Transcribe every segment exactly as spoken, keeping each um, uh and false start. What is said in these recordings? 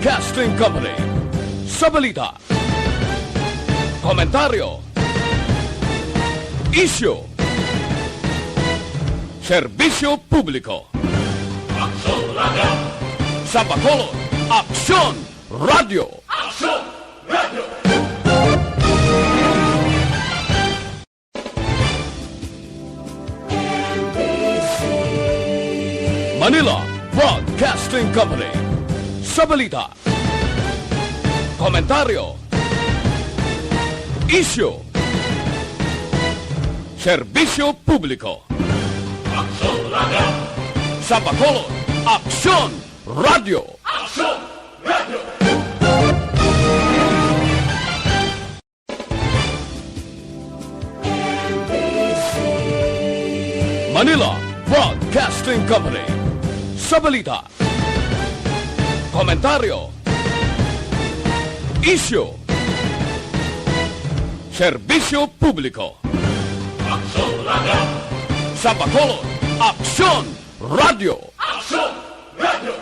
Broadcasting Company. Sa balita, komentaryo, isyu, serbisyo publiko. Aksyon Radio! Sa Bacolod, Aksyon Radio! Aksyon Radio! Manila Broadcasting Company. Sa balita, komentaryo, isyu, serbisyo publiko. Aksyon Radio! Sa Bacolod, Aksyon Radio! Aksyon Radio! Manila Broadcasting Company. Sa balita, komentaryo, isyu, serbisyo publiko. Aksyon Radio! Sa Bacolod, Aksyon Radio! Aksyon Radio!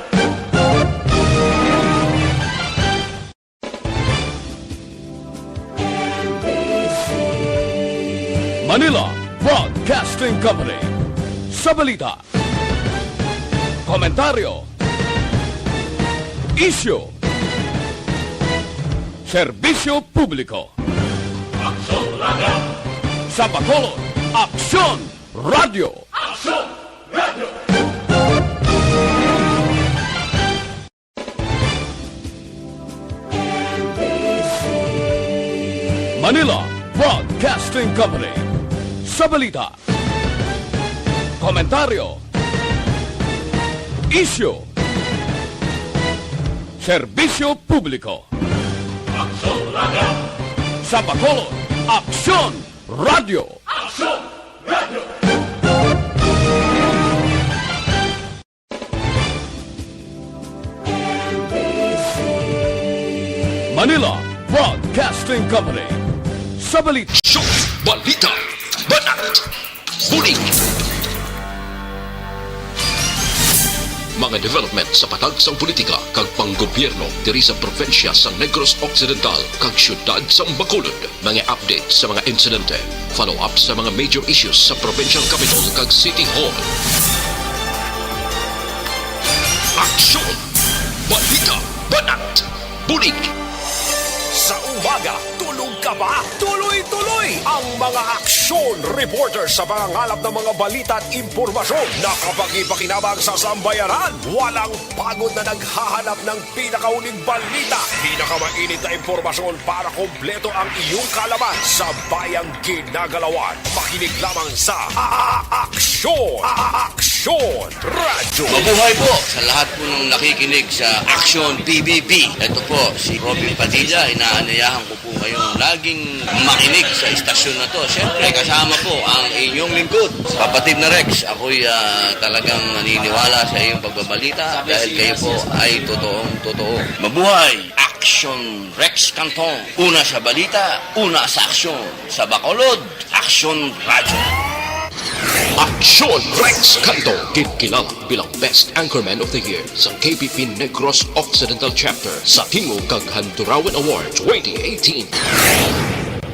Manila Broadcasting Company. Sa balita, komentaryo, isyu, serbisyo publiko. Aksyon Radio! Sa Bacolod, Aksyon Radio! Aksyon Radio! Manila Broadcasting Company. Sa balita, komentaryo, isyu, serbisyo publiko. Aksyon Radio! Sa Bacolod, Aksyon Radio! Aksyon Radio! Manila Broadcasting Company. Sa balita, balita, banat, bulig. Mga development sa patag sang politika kag panggobyerno diri sa probinsya sang Negros Occidental kag siyudad sang Bacolod. Mga update sa mga insidente, follow-up sa mga major issues sa provincial capital kag city hall. Aksyon! Balita! Banat! Bulig! Sa umaga, tulog ka ba? Tuloy-tuloy ang mga aksyon reporter sa pangangalap ng mga balita at impormasyon na kapakipakinabang sa sambayanan. Walang pagod na naghahanap ng pinakahuling balita, pinakamainit na impormasyon para kompleto ang iyong kaalaman sa bayang ginagalawan. Makinig lamang sa A-, A-, Aksyon, A-, A-, Aksyon Radyo. Mabuhay po sa lahat po ng nakikinig sa Aksyon P B B. Ito po si Robin Padilla, inaanyayahan ko po kayong laging makinig sa istasyon na to. Siyempre, kasama po ang inyong lingkod, kapatid na Rex. Ako'y, ah, talagang naniniwala sa iyong pagbabalita dahil kayo po ay totoong totoo. Mabuhay! Aksyon Rex Canton. Una sa balita, una sa aksyon. Sa Bacolod, Aksyon Radyo. Aksyon Rex Canto, ginkilala bilang Best Anchorman of the Year sa K P P Negros Occidental Chapter sa Tingog kag Handurawan Award twenty eighteen.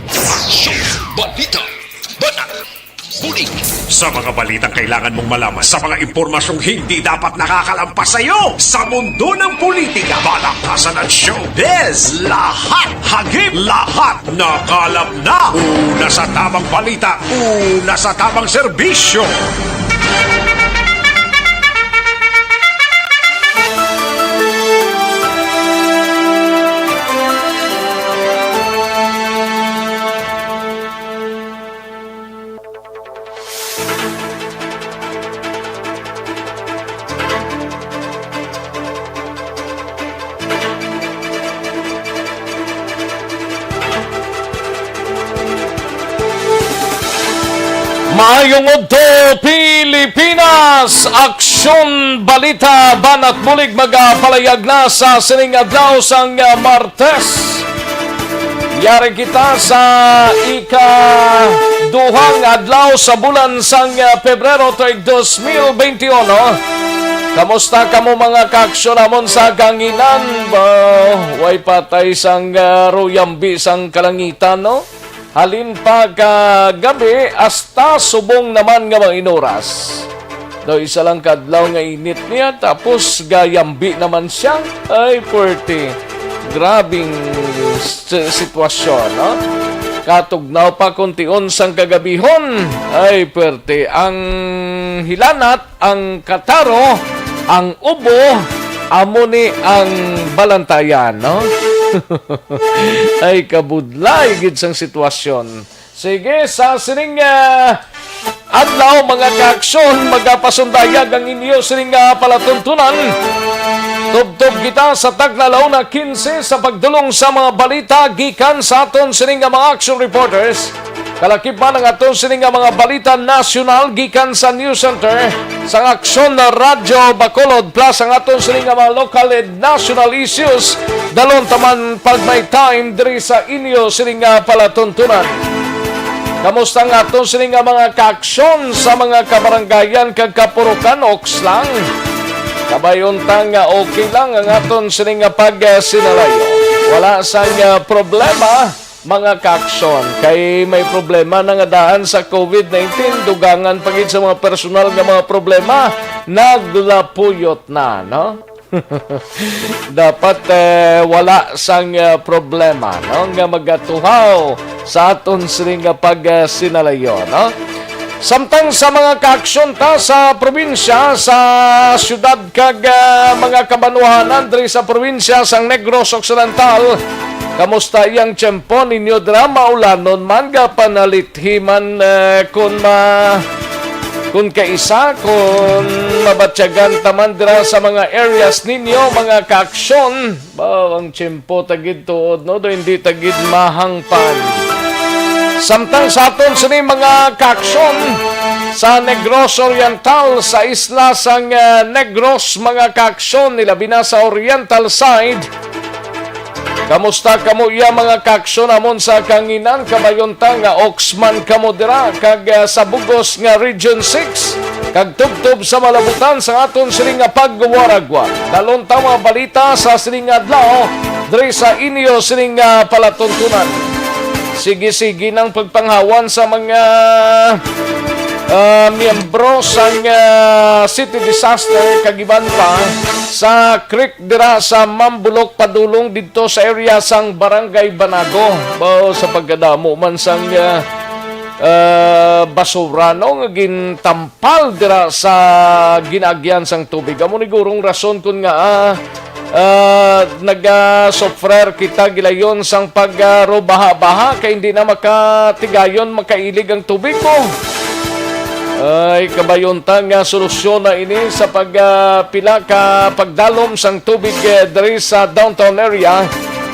Aksyon! Balita! Banat! Bulig! Sa mga balitang kailangan mong malaman, sa mga impormasyong hindi dapat nakakalampas sa iyo, sa mundo ng politika, balakasan at showbiz, lahat hagip, lahat nakalap na. Una sa tamang balita, una sa tamang serbisyo. Maayong udto, Pilipinas! Aksyon, balita, banat bulig magapalayag na sa sining adlaw sang, ah, Martes. Yari kita sa ikaduhang adlaw sa bulan sang, ah, Pebrero tuig dos mil benti uno. Kamusta kamo, mga kaaksyon namon sa kahanginan? Ba, way patay sang, ah, ruyambi sang kalangitan, no? Halin pa kagabi, hasta subong naman nga mga inuras. Daw isa lang kadlaw nga init niya, tapos gayambi naman siya. Ay, pwerte. Grabing s-, sitwasyon, no? Katugnaw pa kon tion sang kagabihon. Ay, pwerte. Ang hilanat, ang kataro, ang ubo, amo ni ang balantayan, no? Ay, kabudlay gid sang sitwasyon. Sige, sa sining, ah, adlaw, mga kaaksyon, magapasundayag ang inyo sining, ah, palatuntunan. Tubtob kita sa tagna launa quince sa pagdulong sa mga balita gikan sa aton sining, ah, mga action reporters. Kalakip man ang aton sini nga mga balita nasyonal gikan sa News Center sang Aksyon na Radyo Bacolod, plus ang aton sini nga mga local and national issues. Dalon taman pag may time diri sa inyo sini nga palatuntunan. Kamusta ang aton sini nga mga kaaksyon sa mga kabarangayan kag kapurukan? Oks lang. Kabayon ta nga okay lang ang aton sini nga pagsinalayo. Wala sang, ah, problema, mga kaaksyon, kay may problema na nga daan sa covid nineteen, dugangan pa gid sa mga personal nga mga problema, naglapuyot na, no? Dapat, eh, wala sang, eh, problema, no, nga magatuhaw sa aton sini nga pagsinalayo, no? Samtang sa mga kaaksyon ta sa probinsya, sa syudad kag, ah, mga kabanwahanan diri sa probinsya sang Negros Occidental, kamusta iyang tiyempo ninyo dira? Maulanon man, gapanalit himan, eh, kun ma-, kun kaisa, kun mabatyagan ta man dira sa mga areas ninyo, mga kaaksyon. Ba, ang tiyempo ta gid tuod, no? Do hindi ta gid mahangpan. Samtang sa aton sini mga kaaksyon sa Negros Oriental, sa isla sang, eh, Negros, mga kaaksyon, ilabi na sa oriental side, kamusta kamo iya, mga kaaksyon, amon sa kanginan? Kabayon ta nga oks man kamo dira kag, ah, sa bugos nga Region six, kag tubtob sa malabutan sa aton sini nga pagwaragwa. Dalon ta mga balita sa sini nga adlaw diri sa inyo sini nga palatuntunan. Sige-sige nang pagpanghawan sa mga, ah, miyembro sang, ah, City Disaster kag iban pa sa creek dira sa Mambulok padulong didto sa area sang Barangay Banago. Bao sa pagkadamo man sang, ah, ah, basura, no, nga gintampal dira sa ginaagyan sang tubig. Amo ni gurong rason kun nga, ah, ah, nagasufrer kita gilayon sang pag, ah, ro baha-baha kay hindi na makatigayon, makailig ang tubig mo. Ay, kabayon ta nga solusyon na ini sa pag, ah, pila ka pagdalom sang tubig, eh, diri sa downtown area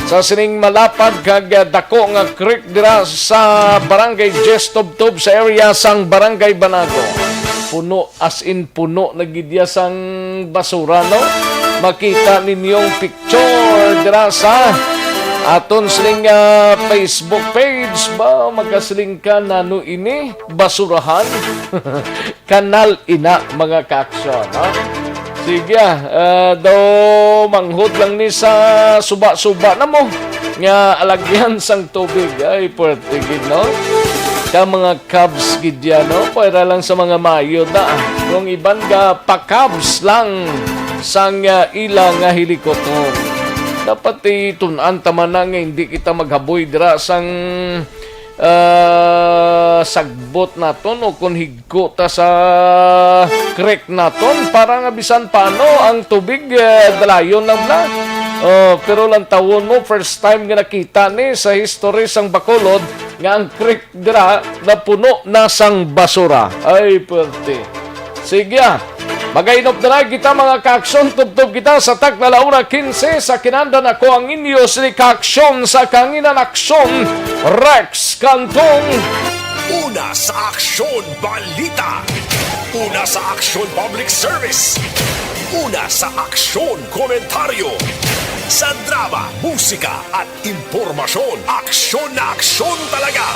sa sining malapad kag, ah, dako nga creek dira sa Barangay Diez Tubtob sa area sang Barangay Banago. Puno, as in puno na gid ya sang basura, no? Makita ninyong picture dira sa aton sining, ah, Facebook page. Ba, magasiling ka, nano ini? Basurahan? Kanal ina, mga kaaksyon, ha? Sige, ah, ah, daw manghod lang ni sa suba-suba na mo nga alagyan sang tubig. Ay, puwerte gid, no? Ka mga Cubs gid yan, no? Pwera lang sa mga mayo na. Kung iban ka pa Cubs lang sang, ah, ila nga hilikoton. Dapat itun-an ta man na nga hindi kita maghaboy dira sang, ah, sagbot naton o kon higko ta sa creek naton para nga bisan paano ang tubig, eh, dalayon na bla. Oh, pero lantawon mo, first time nga nakita ni sa history sang Bacolod nga ang creek dira napuno na sang basura. Ay, pwerte. Sige, ah. Magainop na lang kita, mga kaaksyon. Tubtob kita sa tagna launa quince sa kinanda na ko ang inyo sini kaaksyon sa kanginan aksyon, Rex Cantong. Una sa aksyon, balita. Una sa aksyon, public service. Una sa aksyon, komentaryo. Sa drama, musika, at impormasyon, aksyon na aksyon talaga.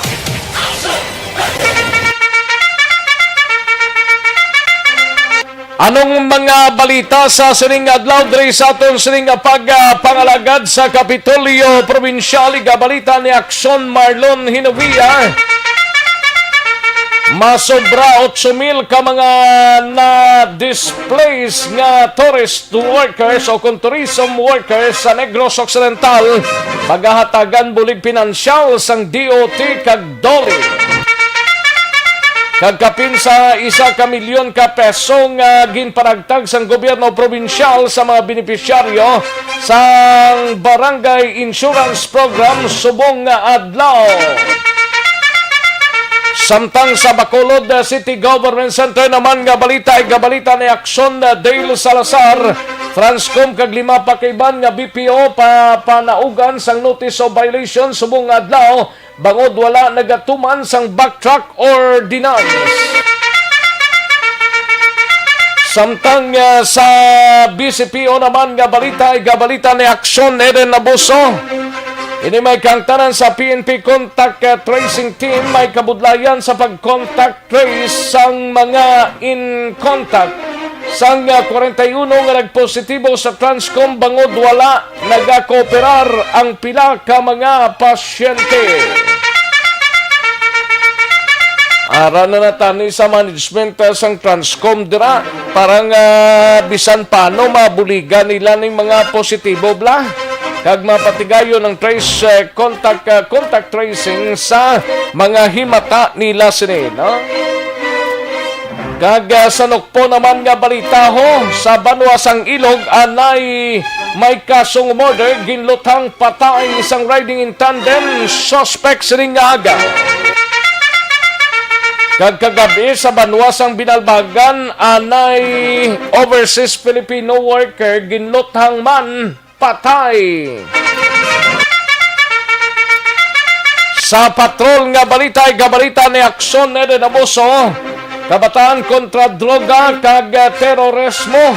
Anong mga balita sa sining adlaw diri sa aton sining pagpangalagad sa Kapitolyo Probinsyal? Igabalita ni Action Marlon Hinovia. Masobra otso mil ka mga na-displace nga tourist workers o kung tourism workers sa Negros Occidental, pagahatagan bulig pinansyal sang D O T kag DOLE. Kag kapin sa isa ka milyon ka peso nga ginpanagtag sang gobyerno probinsyal sa mga benepisyaryo sang Barangay Insurance Program subong nga adlaw. Samtang sa Bacolod City Government Center naman nga balita, igabalita ni Action Dale Salazar, Transcom kag lima pa ka iban nga B P O pa panaugan sang notice of violation subong nga adlaw bangod wala nagatuman sang backtrack ordinance. Samtang, ah, sa B C P O naman nga balita, igabalita ni Action Eden Abuso. Ini may kahangtanan sa P N P contact, ah, tracing team, may kabudlayan sa pag-contact trace sang mga in contact sang, ah, kwarenta y uno nga nagpositibo sa Transcom bangod wala nagakooperar ang pila ka mga pasyente. Ara na natani sa management, ah, sang Transcom dira para nga bisan paano mabuligan nila ning mga positibo bla kag mapatigayon ang trace, eh, contact, ah, contact tracing sa mga himata nila sini, no? Kag, ah, sa Nukpo naman nga balita, ho, sa banwa sang Ilog, anay may kasong murder, ginluthang patay isang riding in tandem suspect sining nga aga. Kag kagab-i sa banwa sang Binalbagan, anay overseas Filipino worker ginluthang man patay. Sa patrol nga balita, igabalita ni Action Eden Abuso, kabataan kontra droga kag terorismo.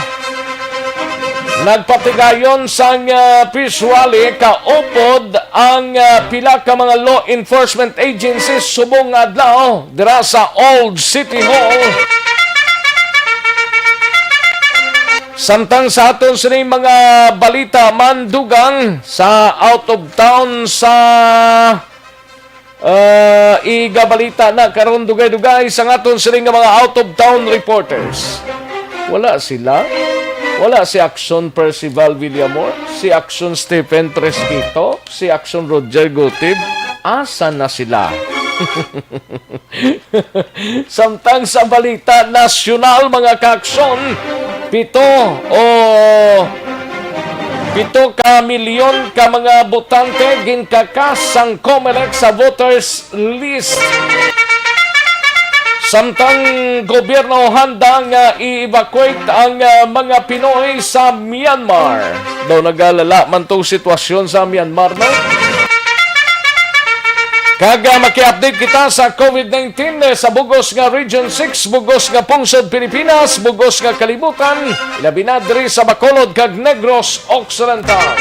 Nagpatigayon sang, ah, peace rally kaupod ang, ah, pila ka mga law enforcement agencies subong nga adlaw dira sa Old City Hall. Samtang sa aton sini mga balita, mandugang sa out of town sa, ah, igabalita na karon dugay-dugay sa aton sini nga mga out of town reporters. Wala sila. Wala si Action Percival Villamor, si Action Stephen Tresquito, si Action Roger Gutib. Asa na sila? Samtang sa balita nasyonal, mga kaaksyon, pito o pito ka milyon ka mga botante ginkakas sang Comelec sa voters list. Samtang gobyerno handa nga i-evacuate ang, ah, mga Pinoy sa Myanmar. Daw nagalala man tong sitwasyon sa Myanmar, no? Kag, ah, maki-update kita sa COVID nineteen, eh, sa bugos nga Region six, bugos nga pungsod Pilipinas, bugos nga kalibutan, ilabi na diri sa Bacolod kag Negros Occidental.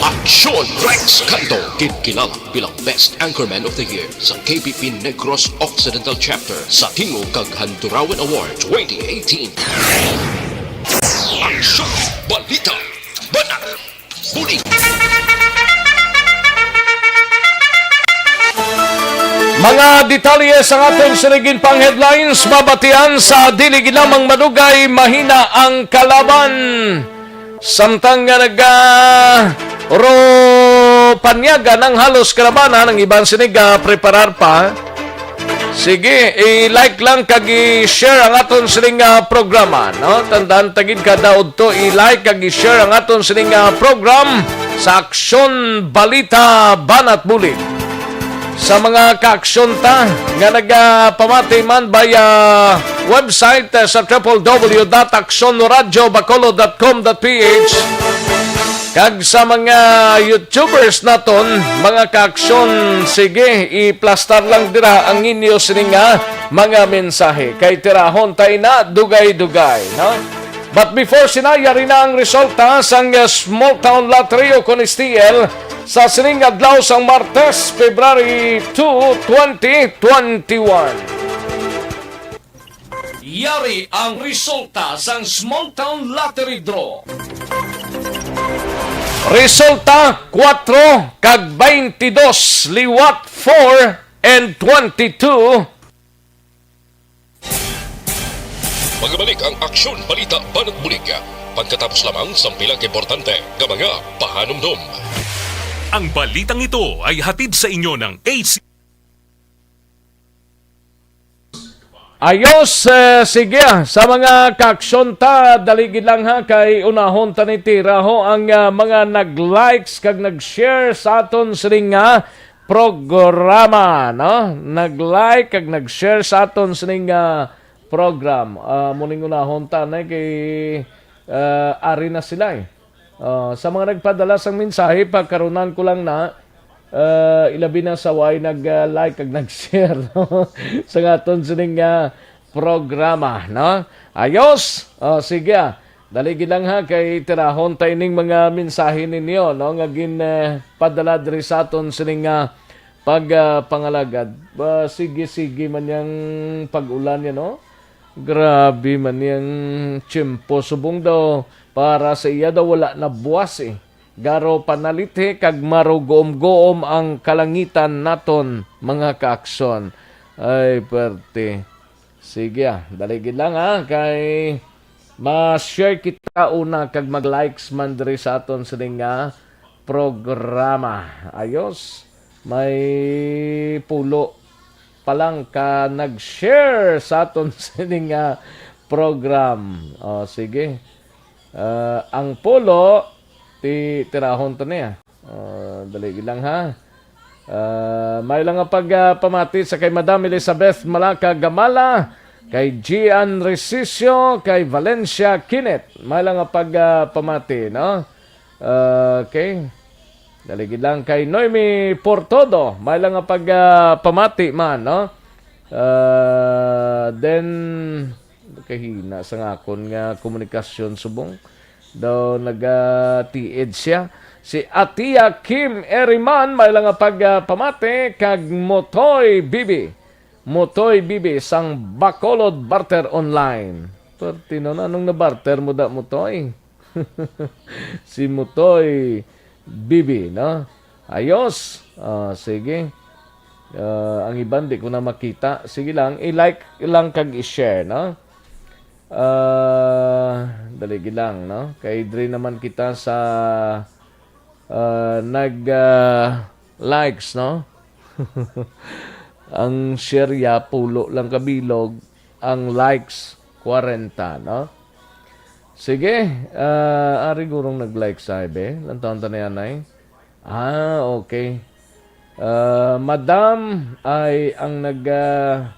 Aksyon Rex Canto, ginkilala bilang Best Anchorman of the Year sa K P P Negros Occidental Chapter sa Tingog kag Handurawan Award twenty eighteen. Aksyon! Balita! Banat! Bulig! Mga detalye sang aton sining pang headlines, mabatian sa dili gid lamang madugay, mahina ang kalaban. Samtang nga naga ro panyaga nang halos kalabanan, ang iban sini ga preparar pa. Sige, i-like lang kag i-share ang aton sining, ah, programa, no? Tandaan ta gid kada udto i-like kag i-share ang aton sining, ah, program sa Aksyon Balita Banat Bulig. Sa mga kaaksyon ta nga nagapamati man via website, eh, sa triple W dot aksyon radio bacolod dot com dot P H, kag sa mga YouTubers naton, mga kaaksyon, sige, iplastar lang dira ang inyo sini nga mga mensahe, kay tirahon ta ina dugay-dugay, no? But before, sina, yari na ang resulta sang, uh, Small Town Lottery o kon S T L sa sining adlaw sang Martes, February two, twenty twenty-one. Yari ang resulta sang Small Town Lottery Draw. Resulta, kuwatro kag twenty-dos, liwat four and twenty-two. Magabalik ang Aksyon Balita Banat Bulig pagkatapos lamang sang pila ka importante nga mga pahanumdom. Ang balitang ito ay hatid sa inyo ng A C. Ayos, eh, sige, ah, sa mga kaaksyon ta, dali gid lang ha, kay unahon ta ni tira ho ang, ah, mga nag-likes kag nag-share sa aton sining nga programa, no? Nag-like kag nag-share sa aton sining nga program. Ah, muning unahon ta na kay, ah, ari na sila, eh. Ah, sa mga nagpadala sang mensahe, pagkarunan ko lang na, ah, ilabi na sa way nag, ah, like kag nag-share, no? Sa aton sining, ah, programa, no? Ayos. Oh, sige, ah. Dali gid lang ha, kay tirahon ta ining mga mensahe ninyo, no, nga gin, eh, padala diri sa aton sining, ah, pag, ah, pangalagad. Ba, sige-sige man yang pag-ulan yan, no? Grabe man yang tiyempo. Subong daw, para sa iya daw wala na buwas, eh. Garo panalithi kag maruguom-guom ang kalangitan naton, mga kaaksyon. Ay, perte. Sige, ah, dali gid lang, ah, kay ma-share kita una kag mag-likes man diri sa aton sining nga programa. Ayos, may pulo pa lang ka nag-share sa aton sining nga program. O, sige. Ah, ang pulo, ti tirahon to niya. Ah, dali lang, ha. Ah, may lang nga pag, ah, pamati sa kay Madam Elizabeth Malaka Gamala, kay Gian Resicio, kay Valencia Kinet. May lang nga pag, ah, pamati, no? Ah, okay. Dali gid lang kay Noemi Portodo. May lang nga pag, ah, pamati man, no? Ah, then, kahina sa nga akon nga komunikasyon subong. Daw naga-tiid siya. Si Atia Kim Eriman, may lang nga pag, ah, pamati kag Motoy Bibi. Motoy Bibi sang Bacolod Barter Online. Perti no na, anong na-barter mo da, Motoy? Si Motoy Bibi, no? Ayos. Ah, sige. Ah, ang iban di ko na makita. Sige lang, i-like lang kag i-share, no? Ah, dali gid lang, no? Kay diri naman kita sa, ah, nag, ah, likes, no? Ang share ya, pulo lang kabilog, ang likes, kwarenta, no? Sige, ah, ari gurong nag-like sa ibe. Lantawon ta na yan, ay. Ah, okay. Ah, Madam ay ang nag, ah,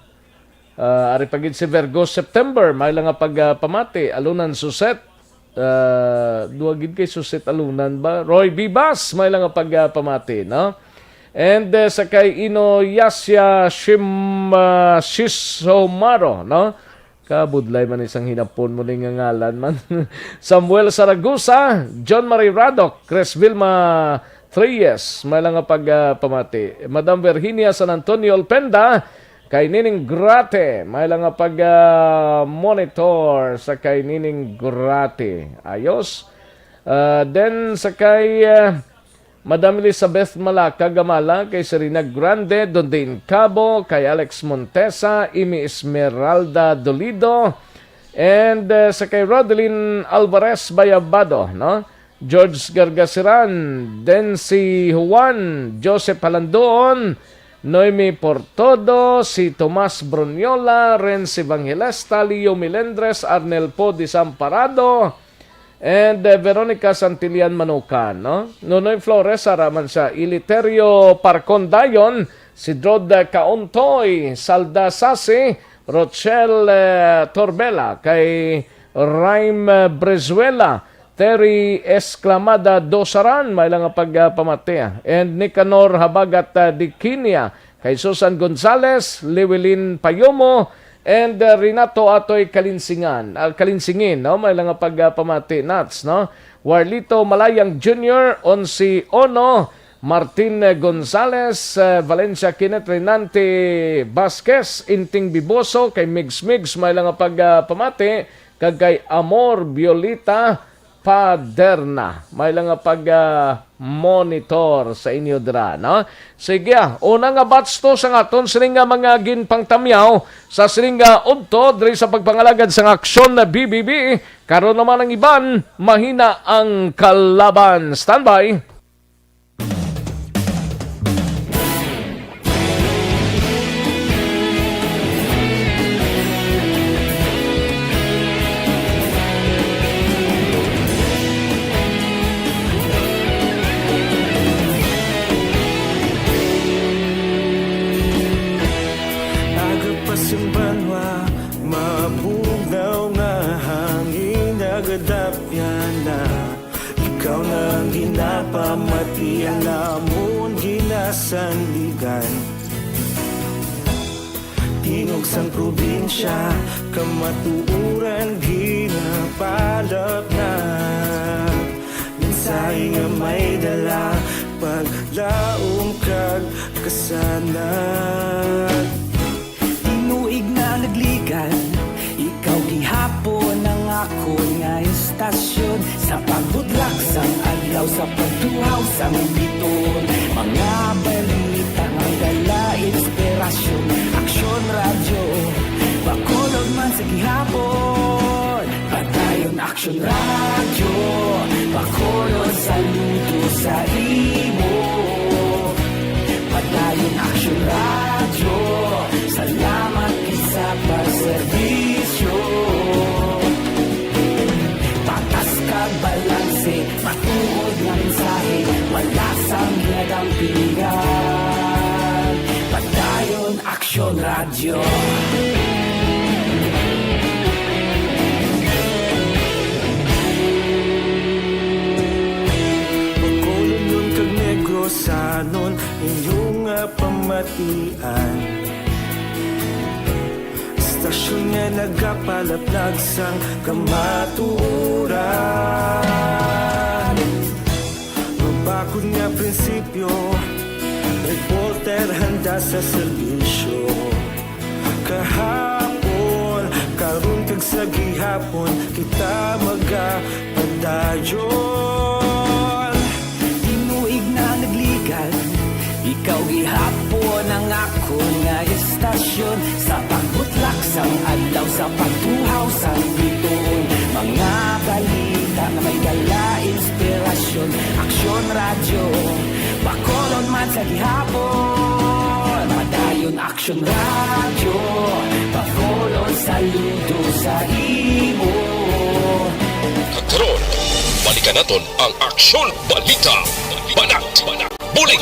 ah, ari pa gid si Virgo September, may lang nga pag, ah, pamati, Alunan Suset. Ah, duwa gid kay Suset Alunan ba? Roy Vivas, may lang nga pag, ah, pamati, no? And, eh, sa kay Ino Yasya Shim, ah, Shisomaro, no? Kabudlay man isang hinapon mo ni nga ngalan man. Samuel Saragosa, John Marie Radoc, Chris Vilma Reyes, may lang nga pag, ah, pamati. Madam Virginia San Antonio Olpenda, kay Nining Grate, may lang nga pag, ah, monitor sa kay Nining Grate. Ayos. Ah, then sa kay, ah, Madam Elizabeth Malaka Gamala, kay Serena Grande, Dondin Cabo, kay Alex Montesa, Amy Esmeralda Dolido, and, eh, sa kay Rodeline Alvarez Bayabado, no? George Gargasiran, Dency Juan, Joseph Halandoon, Noemi Portodo, si Tomas Bruniola, Renz Evangelista, Leo Melendres, Arnel Po Desamparado, and, eh, Veronica Santillan Manukan, no? Nonoy Flores, ara man siya, Eleuterio Parcon Dayon, si Drod Kauntoy, Salda Sasi, Rochelle, eh, Torbela, kay Rhyme, eh, Brizuela, Terry Esclamada Dosaran, may lang nga pag, ah, pamati, ah. And Nicanor Habagat, ah, Diquinia, kay Susan Gonzales, Llewellyn Payomo, and, uh, Renato Atoy Kalinsingan, ah, Kalinsingin, no? May lang nga pag, uh, pamati, Nats, no? Warlito Malayang Junior, Onsi Ono, Martin Gonzales, eh, Valencia Kenneth, Renante Vasquez, Inting Biboso, kay Migs Migs, may lang nga pag, ah, pamati, kag kay Amor Violeta Paderna. May lang nga pag, ah, monitor sa inyo dira, no? Sige, ah, una nga batch to sa aton sini nga mga ginpangtamyaw sa sini nga udto diri sa pagpangalagad sang Aksyon na B B B. Karon naman ang iban, mahina ang kalaban. Standby. Aga pa sing banwa, mabugnaw nga hangin, nagadapyan na. Ikaw na ang ginapamati, ang amon ginasandigan. Tingog sang probinsya, kamatuoran ginapalapnat. Mensahe nga may dala, paglaom kag kasanag. Tinuig na nagligan, ikaw gihapon ang akon nga istasyon. Sa pagbutlak sang adlaw, sa pagtuhaw sang bituon, mga balita nga may dala inspirasyon. Aksyon Radyo, Bacolod man sa gihapon. Padayon Aksyon Radyo, Bacolod, saludo sa imo. Padayon Aksyon Radyo, salamat gid sa pagserbisyo. Patas kag balanse, matuod nga mensahe, wala sang ginadampingan. Padayon Aksyon Radyo. Bacolodnon kag Negrosanon, inyo nga pamatian. Istasyon nga nagapalaplag sang kamatuoran. Mabakod nga prinsipyo, reporter handa sa serbisyo. Kahapon, karon kag sa gihapon, kita magapadayon. Tinuig na nagligan, ikaw gihapon ang akon nga istasyon. Sa pagbutlak sang adlaw, sa pagtuhaw sang bituon, mga balita nga may dala inspirasyon. Aksyon Radyo, Bacolod man sa gihapon. Padayon Aksyon Radyo, Bacolod, saludo sa imo. Karon, balikan naton ang Aksyon Balita. Banat, banat, bulig.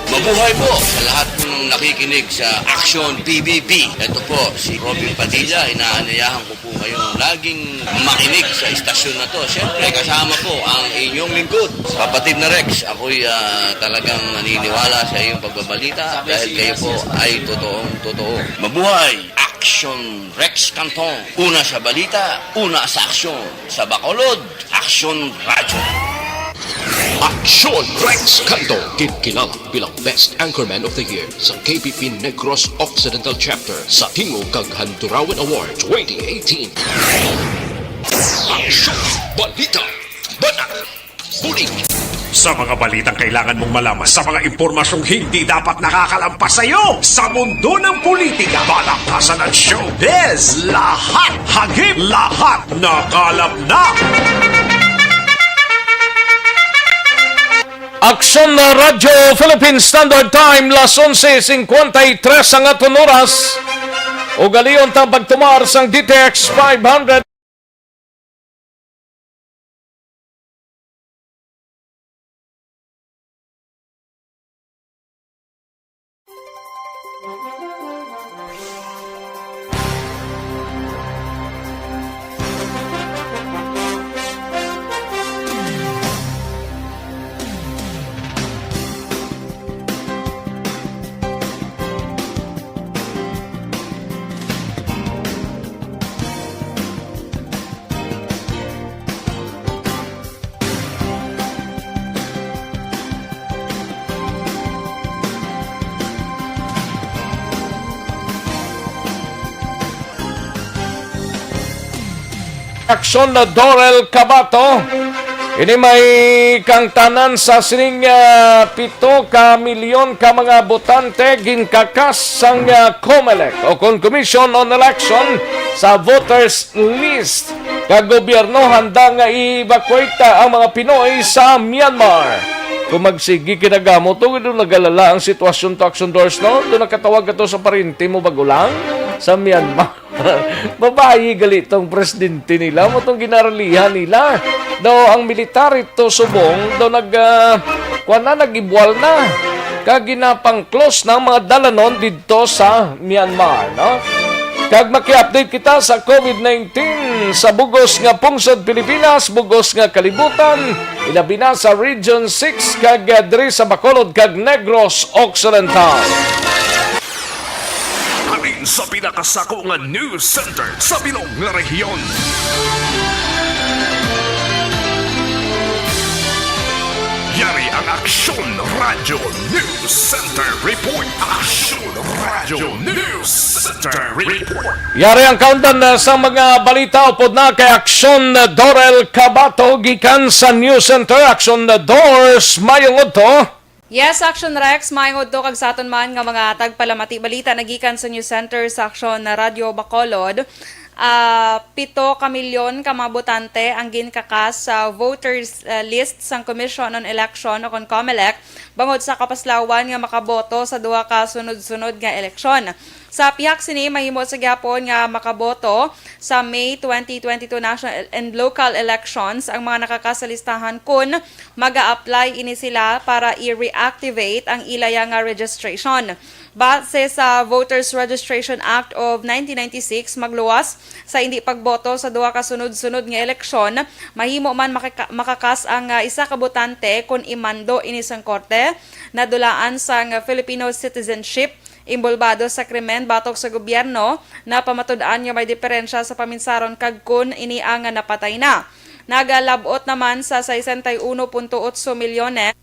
Mabuhay po sa lahat ng nakikinig sa Aksyon P B B. Ito po si Robin Padilla. Inaanyayahan ko po kayong laging makinig sa istasyon na to. Siyempre, kasama po ang inyong lingkod, Kapatid na Rex. Ako'y, ah, talagang naniniwala sa iyong pagbabalita dahil kayo po ay totoong totoo. Mabuhay! Aksyon Rex Canton, una sa balita, una sa aksyon. Sa Bacolod, Aksyon Radyo. Aksyon Rex Canton, ginkilala bilang Best Anchorman of the Year sa K P P Negros Occidental Chapter sa Tingog kag Handurawan Award twenty eighteen. Aksyon, balita, banat, bulig. Sa mga balitang kailangan mong malaman, sa mga impormasyong hindi dapat nakakalampas sa iyo, sa mundo ng politika, balakasan at showbiz, lahat hagip, lahat nakalap na. Aksyon na Radyo Philippine Standard Time, las onse cincuenta y tres ang aton oras. Ugalion ta pagtumar sang D T X five hundred. Aksyon na Dorel Cabato. Ini may kangtanan sa sining, ah, pito ka milyon ka mga botante ginkakas sang, ah, COMELEC o kon Commission on Election sa voters list. Kag gobyerno handa nga i-evacuate ang mga Pinoy sa Myanmar. Kung magsigi kinagamo to, do nagalala ang sitwasyon to, Action Doors, no? Do nakatawag ka to sa parente mo bago lang sa Myanmar. Babayi gali tong presidente nila, mo tong ginaralihan nila. Daw ang militar ito subong, daw nag, ah, kuwan na, nag-ibwal na. Kag ginapang-close na ang mga dalanon didto sa Myanmar, no? Kag maki-update kita sa COVID nineteen sa bugos nga pungsod Pilipinas, bugos nga kalibutan, ilabi na sa Region six kag, ah, diri sa Bacolod kag Negros Occidental. Halin sa pinakasako nga news center sa bilog nga rehiyon. Yari ang Aksyon Radyo News Center Report. Aksyon Radyo News Center Report. Yari ang kaundan, uh, sa mga balita upod na kay Aksyon Dorel Cabato gikan sa News Center. Aksyon Doors, mayong udto. Yes, Action Rex, maayong udto kag sa aton man nga mga tagpalamati balita nagikan sa News Center sa Action Radyo Bacolod. Ah, pito ka milyon ka mga botante ang ginkakas sa voters, ah, list sang Commission on Election o kon COMELEC bangod sa kapaslawan nga makaboto sa duha ka sunod-sunod nga eleksyon. Sa pihak sini, mahimo sa gihapon nga makaboto sa May twenty twenty-two national and local elections ang mga nakakasalistahan kun maga-apply ini sila para i-reactivate ang ilaya nga registration. Base sa Voters Registration Act of nineteen ninety-six, magluwas sa indi pagboto sa duha ka sunod-sunod nga eleksyon, mahimo man makaka-, makakas ang, ah, isa ka botante kon imando ini sang korte, nadulaan sang Filipino citizenship, imbolbado sa krimen batok sa gobyerno, napamatud-an nga may diferensya sa paminsaron kag kun ini ang napatay na. Nagalab-ot naman sa sesenta y uno punto otso milyones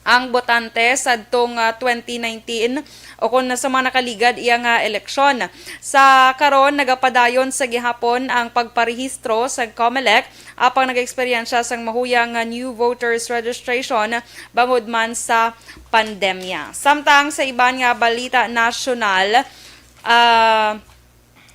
ang botante sadtong, ah, twenty nineteen o kon sa mga nakaligad iya nga eleksyon. Sa karon, nagapadayon sa gihapon ang pagparehistro sa COMELEC apang nag-eksperyensya sang mahuyang nga new voters registration bangod man sa pandemya. Samtang sa iban nga balita nasyonal, ah,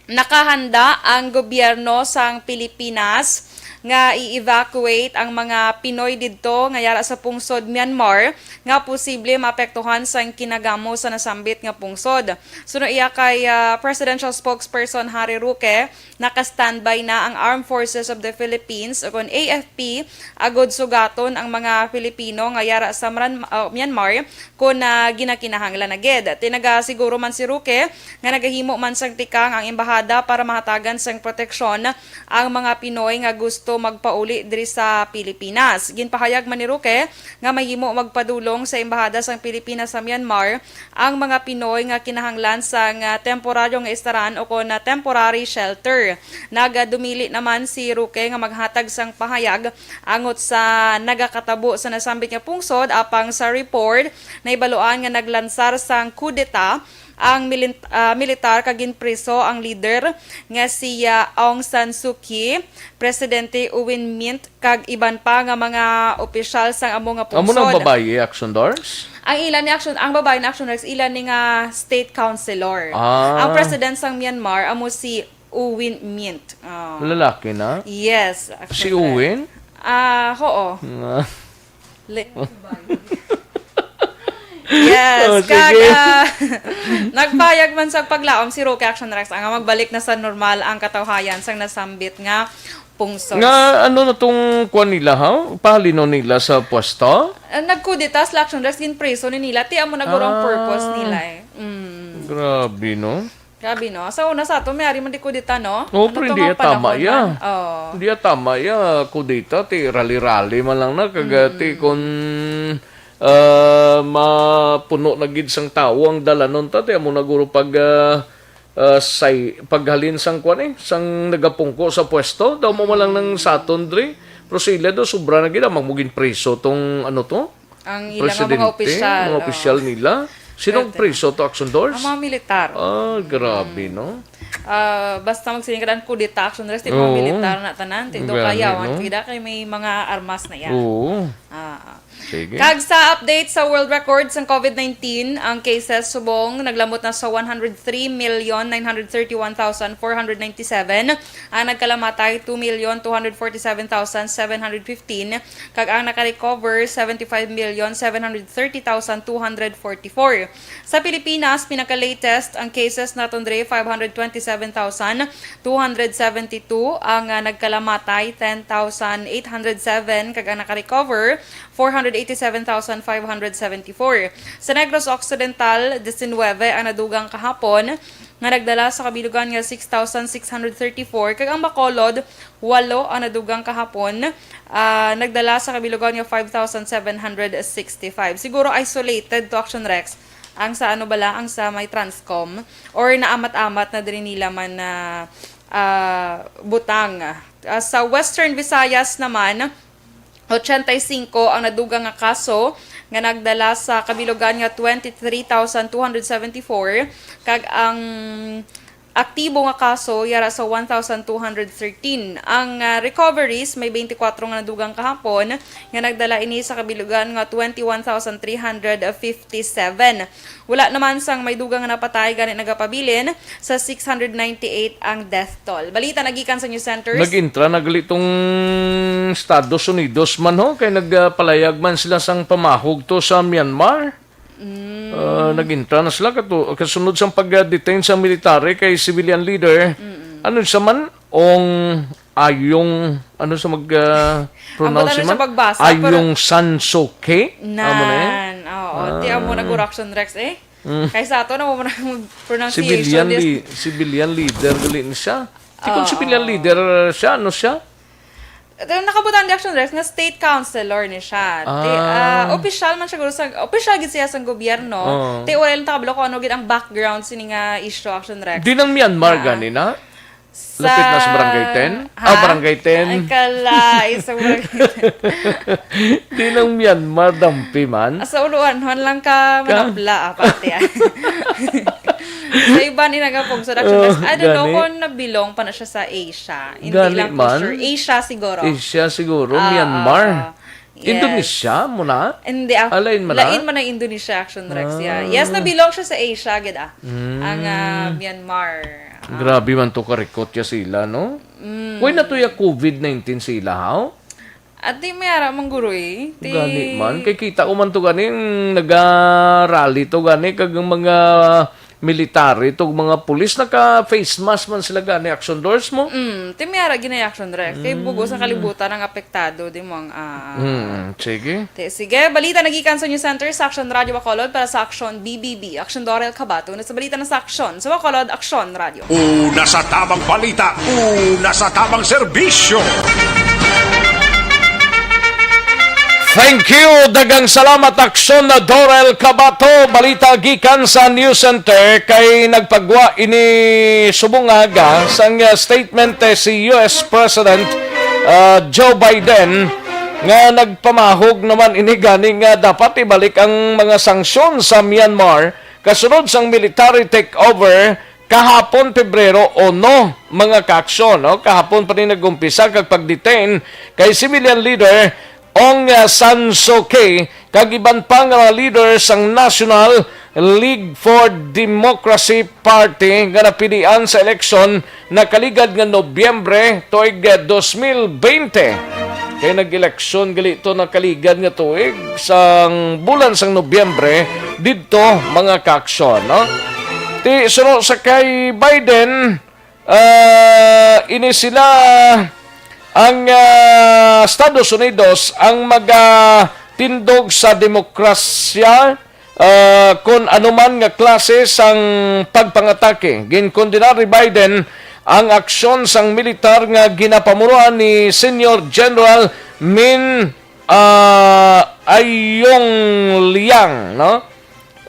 nakahanda ang gobyerno sang Pilipinas nga i-evacuate ang mga Pinoy didto nga yara sa pungsod Myanmar nga posible maapektuhan sang kinagamo sa nasambit nga pungsod. Suno iya kay, ah, Presidential Spokesperson Harry Roque, naka-standby na ang Armed Forces of the Philippines o kon A F P agod sugaton ang mga Pilipino nga yara sa Mran-, ah, Myanmar kon, ah, ginakinahanglan na gid. Tinaga siguro man si Roque nga nagahimo man sang tikang ang embahada para mahatagan sang proteksyon ang mga Pinoy nga gusto magpauli diri sa Pilipinas. Ginpahayag man ni Roque nga mahimo magpadulong sa embahada sang Pilipinas sa Myanmar ang mga Pinoy nga kinahanglan sang, ah, temporaryo nga istaran o kon, ah, temporary shelter. Nagadumili naman si Roque nga maghatag sang pahayag angot sa nagakatabo sa nasambit nga pungsod, apang sa report, nahibaluan nga naglansar sang kudeta ang milin-, ah, militar kag ginpriso ang leader nga si, ah, Aung San Suu Kyi, Presidente U Win Myint, kag iban pa nga mga opisyal sang amo nga pungsod. Amo nang babayi, Action Doors? Ang ila ni Action, ang babayi ni Action Doors, ila ni nga state councilor. Ah. Ang president sang Myanmar amo si U Win Myint. Ah. Lalaki na? Yes, Action Doors. Si U Win? Ah, oo. Nga. Le- Yes, Oh, kag, sige. Ah, nagpayag man sa paglaom si Roque Action Rex nga magbalik na sa normal ang katawhayan sang nasambit nga pungsod. Nga ano na tong kwan nila, ha? Pahalinon nila sa pwesto? Ah, nagkudeta sila, Action Rex, ginpriso ni nila. Ti amo na guro ang Ah. purpose nila eh. Mm. Grabe, no? Grabe, no? Sa una sa ato, may ari man di kudeta, no? Oo, Ano pero to hindi nga ya tama panahon ya. man? Oo. Hindi ya tama ya, kudeta, ti rally-rally man lang na, kag, ah, ti Mm. kung, ah, mapuno na gid sang tawo ang dalanon ta, ti amo na guro pag, ah, ah, say, paghalin sang kwan eh, sang nagapungko sa pwesto, daw mo man lang nang saton dre. Pero sila daw, sobra na gid, amang mo ginpriso tong, ano to? Ang ilang mga Presidente, opisyal, mga oh. opisyal nila. Sinong Presidente. priso to, Action Doors? Ang mga militar. Ah, grabe, Mm. no? Ah, basta magsiling ka daan kudeta, Action Rex, ti mga Oo. militar na tanan, ti do Gani, kayawan, no? Kida kay may mga armas na iya. Oo. Ah. Sige. Kag sa update sa world record sang covid nineteen, ang cases subong naglamot na sa one hundred three million nine hundred thirty-one thousand four hundred ninety-seven, ang nagkalamatay two million two hundred forty-seven thousand seven hundred fifteen, kag ang nakarecover seventy-five million seven hundred thirty thousand two hundred forty-four. Sa Pilipinas, pinaka-latest ang cases naton diri, five hundred twenty-seven thousand two hundred seventy-two, ang, ah, nagkalamatay, ten thousand eight hundred seven, kag ang nakarecover, four hundred eighty-seven thousand five hundred seventy-four. Sa Negros Occidental, diecinuebe ang nadugang kahapon, nga nagdala sa kabilugan nga six thousand six hundred thirty-four, kag ang Bacolod, walo ang nadugang kahapon, ah, nagdala sa kabilugan nga five thousand seven hundred sixty-five. Siguro isolated to, Action Rex, ang sa ano bala, ang sa may Transcom, or naamat-amat na diri nila man na, ah, butang. Ah, sa Western Visayas naman, ochenta y cinco ang nadugang nga kaso nga nagdala sa kabilugan nga twenty-three thousand two hundred seventy-four, kag ang aktibo nga kaso yara sa one thousand two hundred thirteen. Ang, ah, recoveries may twenty-four nga nadugang kahapon, nga nagdala ini sa kabilugan nga twenty-one thousand three hundred fifty-seven. Wala naman sang may dugang nga napatay, gani nagapabilin sa six hundred ninety-eight ang death toll. Balita nagikan sa News Centers. Nag-intra na gali tong Estados Unidos man, ho, kay nagpalayag man sila sang pamahog to sa Myanmar. Mm. Ah, nag-intra na sila kato, kasunod sang pag-detain sa military kay civilian leader. Mm-mm. Ano siya man? Ong Ayong, ano sa mag, ah, Ang pronounce bata na man? Siya pagbasa, pero Ayong San Suu Kyi? Amo na eh? Nan, oo. Ti amo Ah. nag-Action Rex eh. Mm. Kaysa ato na mo na mag-pronunciation Civilian, this. Li-, civilian leader gali ni siya. Ti kung Oo. Civilian leader siya, ano siya? Ito, nakabutang di Action Rex nga state councilor ni siya. Ti, Ah. ah, official man siguro sa, official gid siya sa gobyerno. Oo. Ti, wala lang takabalo kung ano gid ang background sini nga issue, Action Rex. Di nang Myanmar Ah. gani na? Sa Lapit na sa Barangay ten? Ha? Ah, Barangay ten. Ay, kalay, sa Barangay ten. Di nang Myanmar, dampi man. Sa uluan, hon lang ka Ka? manapla, ah, pati, ah. Sa iban, inagapog sa Action Oh, Rex. I don't know gani. Kung nabilong pa na siya sa Asia. Hindi Gani lang ko man. Sure. Asia siguro. Asia siguro, Ah, Myanmar. ah. Yes. Indonesia mo na? Hindi, ah, Alain man na? Lain man ang Indonesia, Action Rex, yeah. Ah. Yes, nabilong siya sa Asia, gid, ah. Mm. Ang, ah, Myanmar. Ah. Grabe man to karikot ya sila, no? Mm. Why na to ya covid nineteen sila, haw? At di may ara man guro, eh. Ti Gani man. Kay kita ko man to gani, naga-rally to gani, kag ang mga military to, mga pulis, naka-face mask man sila gani, Action Doors mo? Mm, ti may ara gid na Action Rex. Kay Mm. bugos ang kalibutan ang apektado, di mo ang, ah, Mm, sige. Ti, sige, balita nagikan sa News Center sa Action Radio Bacolod para sa Action B B B. Action Dorel Cabato na sa balita na sa Action. Sa Bacolod, Action Radio. Una sa tamang balita, una sa tamang serbisyo. Thank you. Daghang salamat, Aksyon na Dorel Cabato. Balita gikan sa News Center kay nagpagwa ini subong nga aga sang, uh, statement, eh, si U S President, uh, Joe Biden nga nagpamahog naman ini gani nga dapat ibalik ang mga sanksyon sa Myanmar kasunod sang military takeover kahapon, Pebrero uno, mga kaaksyon, no? Kahapon pa ni nag-umpisa kag pag-detain kay civilian leader Aung San Suu Kyi kag iban pa nga mga leader sang National League for Democracy Party nga napilian sa eleksyon nakaligad nga Nobyembre tuig, eh, dos mil bente. Kay nag-eleksyon gali to nakaligad nga tuig sang bulan sang Nobyembre didto, mga kaaksyon, no? Ti suno sa kay Biden, ah, ini sila ang, ah, Estados Unidos ang magatindog sa demokrasya, ah, kon anuman nga klase sang pagpangatake. Ginkondena ni Biden ang aksyon sang militar nga ginapamunuan ni Senior General Min, ah, Aung Hlaing, no?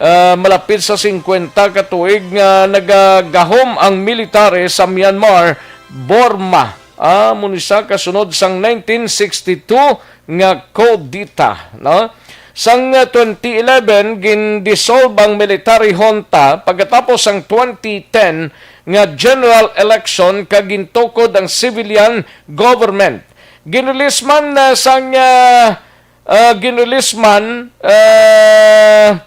Ah, malapit sa singkwenta ka tuig nga nagagahom ang military sa Myanmar, Burma. Ah, amo ni sa kasunod sang nineteen sixty-two nga kudeta, no? Sang, ah, twenty eleven, gin-dissolve ang military junta pagkatapos sang twenty ten nga general election kag gintukod ang civilian government. Ginrelease man, ah, sang, ah, ah, ginrelease man, ah,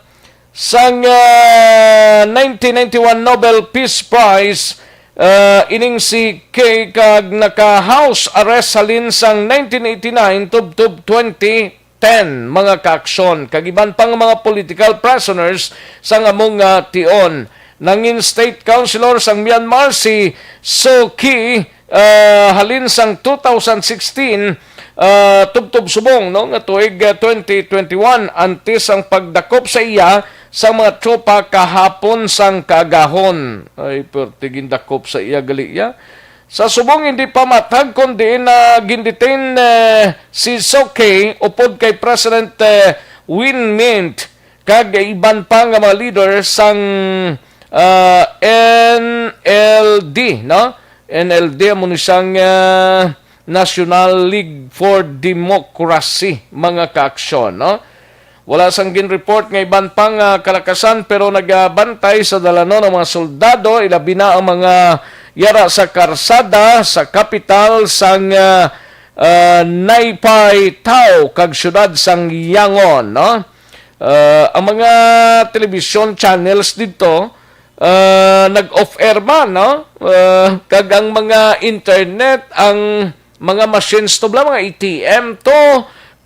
sang, ah, nineteen ninety-one Nobel Peace Prize, ah, ining si Kay kag naka-house arrest halin sang nineteen eighty-nine tubtob twenty ten, mga kaaksyon, kag iban pang mga political prisoners sang among, ah, tion. Nangin state councilor sang Myanmar si Suu Kyi, ah, halin sang two thousand sixteen, ah, tubtob subong, no, nga tuig, ah, twenty twenty-one, antes ang pagdakop sa iya sang mga tropa kahapon sang kaagahon. Ay, perti gindakop sa iya gali iya. Sa subong hindi pa matag kon diin na gindetain, eh, si Suu Kyi upod kay President, eh, Win Myint kag iban pa nga mga leader sang, ah, N L D, no? N L D amo ni sang, ah, National League for Democracy, mga kaaksyon, no? Wala sang gin-report nga iban pang, ah, kalakasan, pero nagabantay sa dalanon ang mga soldado, ilabi na ang mga yara sa karsada sa kapital sang, ah, ah, Naypyitaw kag siyudad sang Yangon, no? Ah, ang mga television channels didto, ah, nag-off-air man, no? Ah, kag ang mga internet, ang mga machines to, bala, mga A T M to,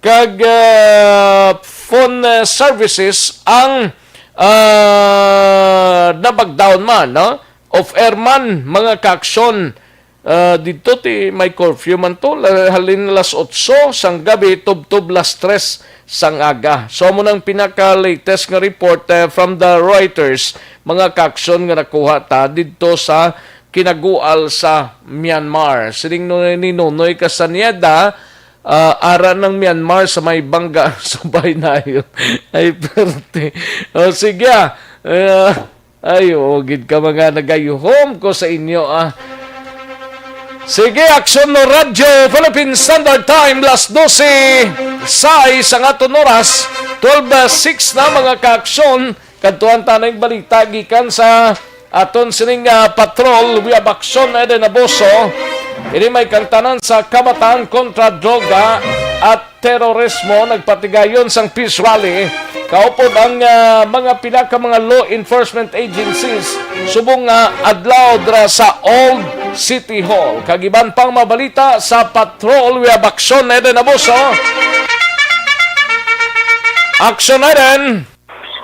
kag, ah, phone, ah, services ang, ah, nabagdaon man, no? Off-air man, mga kaaksyon. Ah, didto ti may curfew man to, la-, halin las otso sang gabi tubtob las tres sang aga. So, amo nang pinaka-latest nga report, eh, from the Reuters, mga kaaksyon, nga nakuha ta didto sa kinagual sa Myanmar. Siling no-, ni Nonoy Castañeda, ah, ara ng Myanmar sa may bangga sa baynayon. Ay, perte. O, sige, ah. Ah, ay, oo, gid ka mga nagayuhom ko sa inyo, ah. Sige, Aksyon no Radyo, Philippine Standard Time, las dose sais ang aton oras, twelve six na, mga kaaksyon. Kadtuan ta na yung balita gikan sa aton sining, ah, patrol. We have Aksyon Eden Abuso. Ini may kangtanan sa Kabataan Kontra Droga at Terorismo, nagpatigayon sang peace rally kaupod ang, ah, mga pila ka mga law enforcement agencies subong nga adlaw dira sa Old City Hall. Kag iban pang mabalita sa patrol, we have Aksyon Eden Abuso. Aksyon Eden!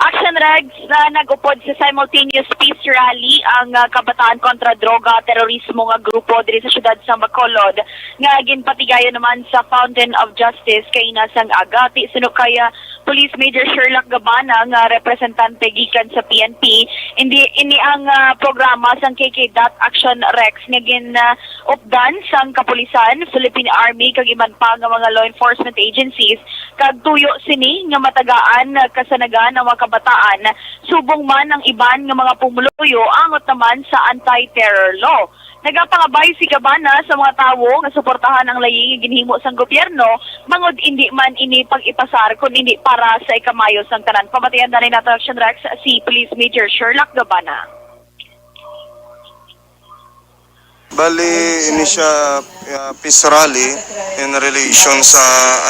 Action Regs, na nag-upod sa simultaneous peace rally ang, ah, Kabataan Kontra Droga Terorismo nga grupo diri sa siyudad sa Bacolod, nga ginpatigayon naman sa Fountain of Justice kaina sang aga. Ti suno kay, ah, Police Major Sherlock Gabana nga representante gikan sa P N P, hindi ini ang, ah, programa sang K K dot Action Rex nga gin, ah, updan sang kapulisan, Philippine Army kag iban pa nga mga law enforcement agencies, kag tuyo sini nga matagaan kasanagan ang mga kabataan, subong man ang iban nga mga pumuluyo angot naman sa anti-terror law. Nagapangabay si Gabana sa mga tawo nga suportahan ang layi nga ginhimo sang gobyerno, bangod indi man ini pag-ipasar kun indi para sa ikamayo sang tanan. Pamatian na ni nato, Action Rex, si Police Major Sherlock Gabana. Bali, ini siya, ah, peace rally in relation sa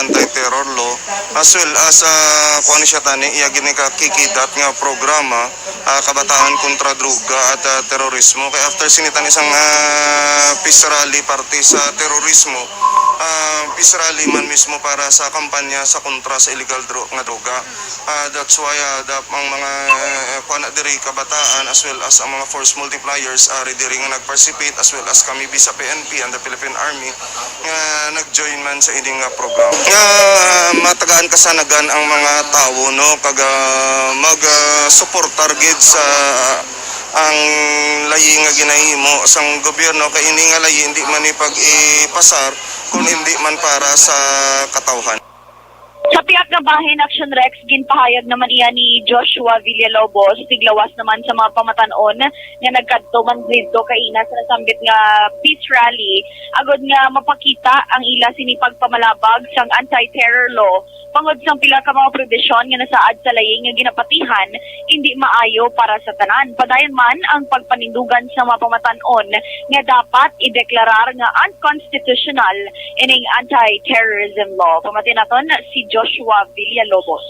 anti-terror law, as well as, ah, kuan siya tani, iya gini ka K K dot nga programa, ah, Kabataan Kontra Droga at, ah, Terorismo. Kay after sini tani sang, ah, peace rally parte sa terorismo, ah, peace rally man mismo para sa kampanya sa kontra sa illegal dro-, nga droga. Ah, that's why, ah, the, ang mga, ah, kuan na diri, kabataan as well as ang mga force multipliers ari diri nga nag-participate, as well as kami bi sa P N P and the Philippine Army nga nag-join man sa ini nga program. Nga matagaan kasanagan ang mga tawo, no, kag, ah, mag, ah, suportar gid sa ang layi nga ginahimo sang gobyerno, kay ini nga layi hindi man ipag-ipasar kung hindi man para sa katawhan. Sa pihak nga bahin, Action Rex, ginpahayag naman iya ni Joshua Villalobos, tiglawas naman sa mga pamatan-on nga nagkadto man didto kaina sa nasambit nga peace rally, agod nga mapakita ang ila sini pagpamalabag sang anti-terror law Bangod sang pila ka mga probisyon nga nasaad sa layi nga ginapatihan, indi maayo para sa tanan. Padayon man ang pagpanindugan sa mga pamatan-on nga dapat ideklarar nga unconstitutional ining anti-terrorism law. Pamati naton si Joshua Villalobos.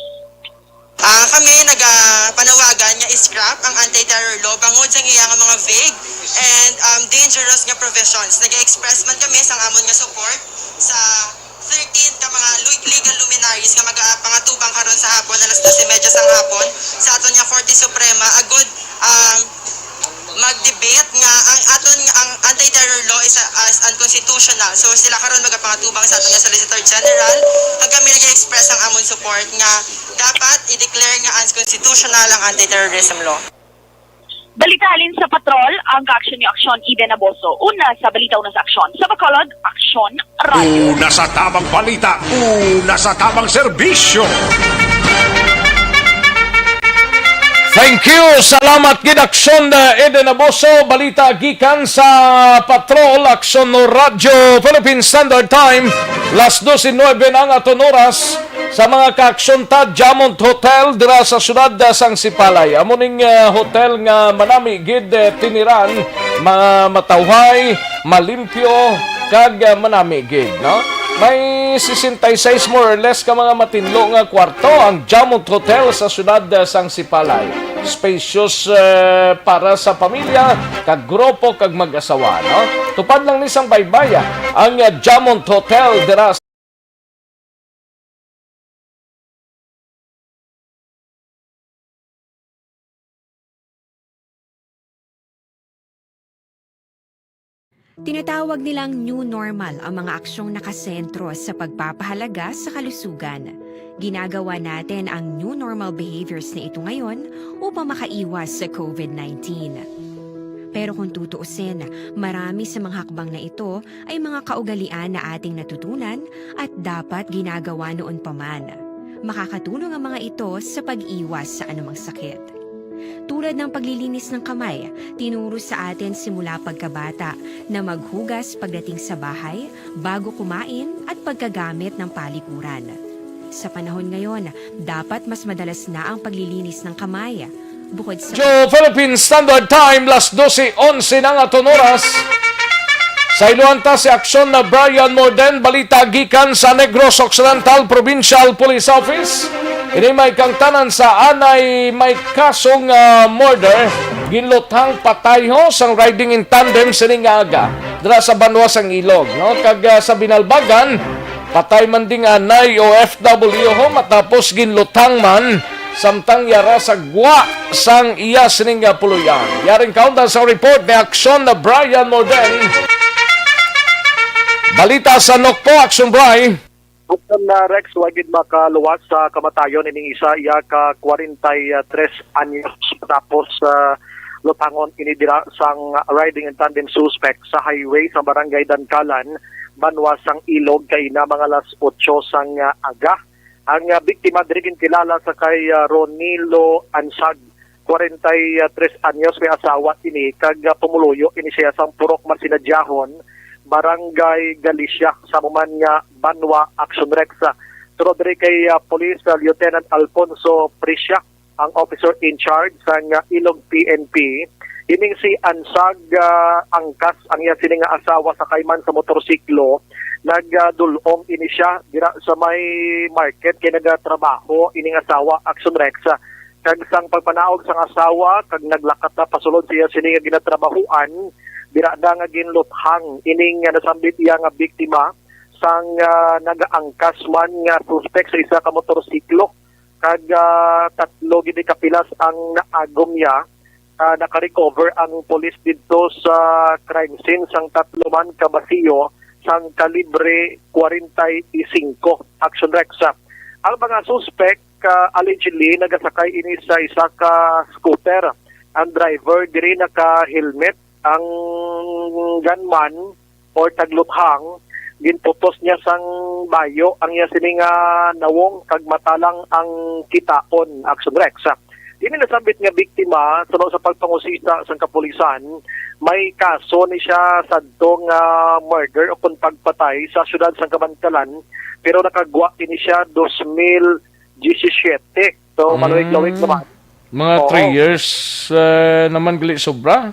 Ah, kami nagapanawagan nga i-scrap ang anti-terror law bangod sa iya nga mga vague and um, dangerous nga provisions. Nag-express man kami sang amon nga support sa thirteen ka mga lu- legal luminaries nga magapangatubang karon sa hapon alas dos y media sang hapon sa aton nga Korte Suprema agud um, mag-debate nga ang aton ang anti-terror law is as unconstitutional. So sila karon magapangatubang sa aton nga Solicitor General, kag kami nag-express ang amon support nga dapat i-declare nga unconstitutional ang anti-terrorism law. Balita halin sa Patrol, ang kaaksyon ni Aksyon Eden Aboso. Una sa balita, una sa aksyon. Sa Bacolod, Aksyon Radyo. Una sa tamang balita, una sa tamang serbisyo. Thank you. Salamat gid, Aksyon, uh, Eden Aboso. Balita gikan sa Patrol, Aksyon no Radyo, Philippine Standard Time. Las dos y nuebe na ang aton oras. Sa mga kaaksyon ta, Diamond Hotel dira sa siyudad, uh, sang Sipalay. Amo ning, uh, hotel nga manami gid, uh, tiniran, ma- matawhay, malimpyo, kag, uh, manami gid, no? May sesenta y seis more or less ka mga matinlo nga kwarto ang Diamond Hotel sa siyudad, uh, sang Sipalay. Spacious, uh, para sa pamilya, kag grupo, kag mag-asawa, no? Tupad lang ni sang baybaya ang, uh, Diamond Hotel dira Tinatawag nilang new normal ang mga aksyong nakasentro sa pagpapahalaga sa kalusugan. Ginagawa natin ang new normal behaviors na ito ngayon upang makaiwas sa COVID nineteen. Pero kung tutuusin, marami sa mga hakbang na ito ay mga kaugalian na ating natutunan at dapat ginagawa noon pa man. Makakatulong ang mga ito sa pag-iwas sa anumang sakit. Tulad ng paglilinis ng kamay, tinuro sa atin simula pagkabata na maghugas pagdating sa bahay, bago kumain at pagkagamit ng palikuran. Sa panahon ngayon, dapat mas madalas na ang paglilinis ng kamay. Bukod sa Radyo Philippine Standard Time, las dose onse na nga aton oras. Sa iluhan ta si Aksyon na Brian Morden, balita gikan sa Negros Occidental Provincial Police Office. Ini may kangtanan sa anay may kasong, ah, murder, ginluthang patayho sang riding in tandem sini nga aga dira sa banwa sang Ilog, no? Kag, ah, sa Binalbagan, patay man ding anay O F W ho matapos ginluthang man samtang yara sa gwa sang iya sining nga puloy-an. Yaring kaundan sa report ni Aksyon na Brian Morden. Balita sa Nokpo, Aksyon Bri. Bukod na Rex, wa gid makaluwas sa kamatayon ining isa, iya ka kwarenta y tres anyos matapos, ah, lutangon ini dira sang riding in tandem suspect sa highway sa barangay Dankalan, banwa sang Ilog, kaina mga alas otso sang, ah, aga. Ang, ah, biktima diri ginkilala sa kay, ah, Ronilo Ansag, kwarenta y tres anyos, may asawa ini kag, ah, pumuluyo ini siya sang Purok Masinadjahon, Barangay Galicia, sa amo man nga banwa. Action Rex, ah, tungod diri kay, ah, Police, ah, Lieutenant Alfonso Prisia, ang officer in charge sang, ah, Ilog P N P. Ining si Ansag, ah, Angkas ang iya sini nga asawa, sakay man sa motorsiklo. Nagdul-ong ini siya dira sa may market kay nagatrabaho ining asawa, Action Rex. Kag sang pagpanaog sang asawa kag naglakat na pasulod sa iya sini nga ginatrabahuan, dira na nga ginluthang ining nga nasambit iya nga biktima sang, ah, nagaangkas man nga suspek sa isa ka motorsiklo. Kag, ah, tatlo gid ka pilas ang naagom niya. Ah, nakarecover ang pulis didto sa crime scene sang tatlo man ka basiyo sang kalibre kwarenta y singko. Action Rex, ah. Ang mga suspek, ah, allegedly nagasakay ini sa isa ka scooter. Ang driver diri naka-helmet. Ang gunman or tagluthang, ginputos niya sang bayo ang iya sini nga nawong kag mata lang ang kitaon. Action Rex. Ini nasambit nga biktima, suno sa pagpangusisa sang kapulisan, may kaso ni siya sadto nga murder o kon pagpatay sa siyudad sang Kabankalan, pero nakagwa ini siya dos mil diyesisiete. So, Mm. maluwig-luwig naman. Mga Oo. three years, eh, naman gali sobra.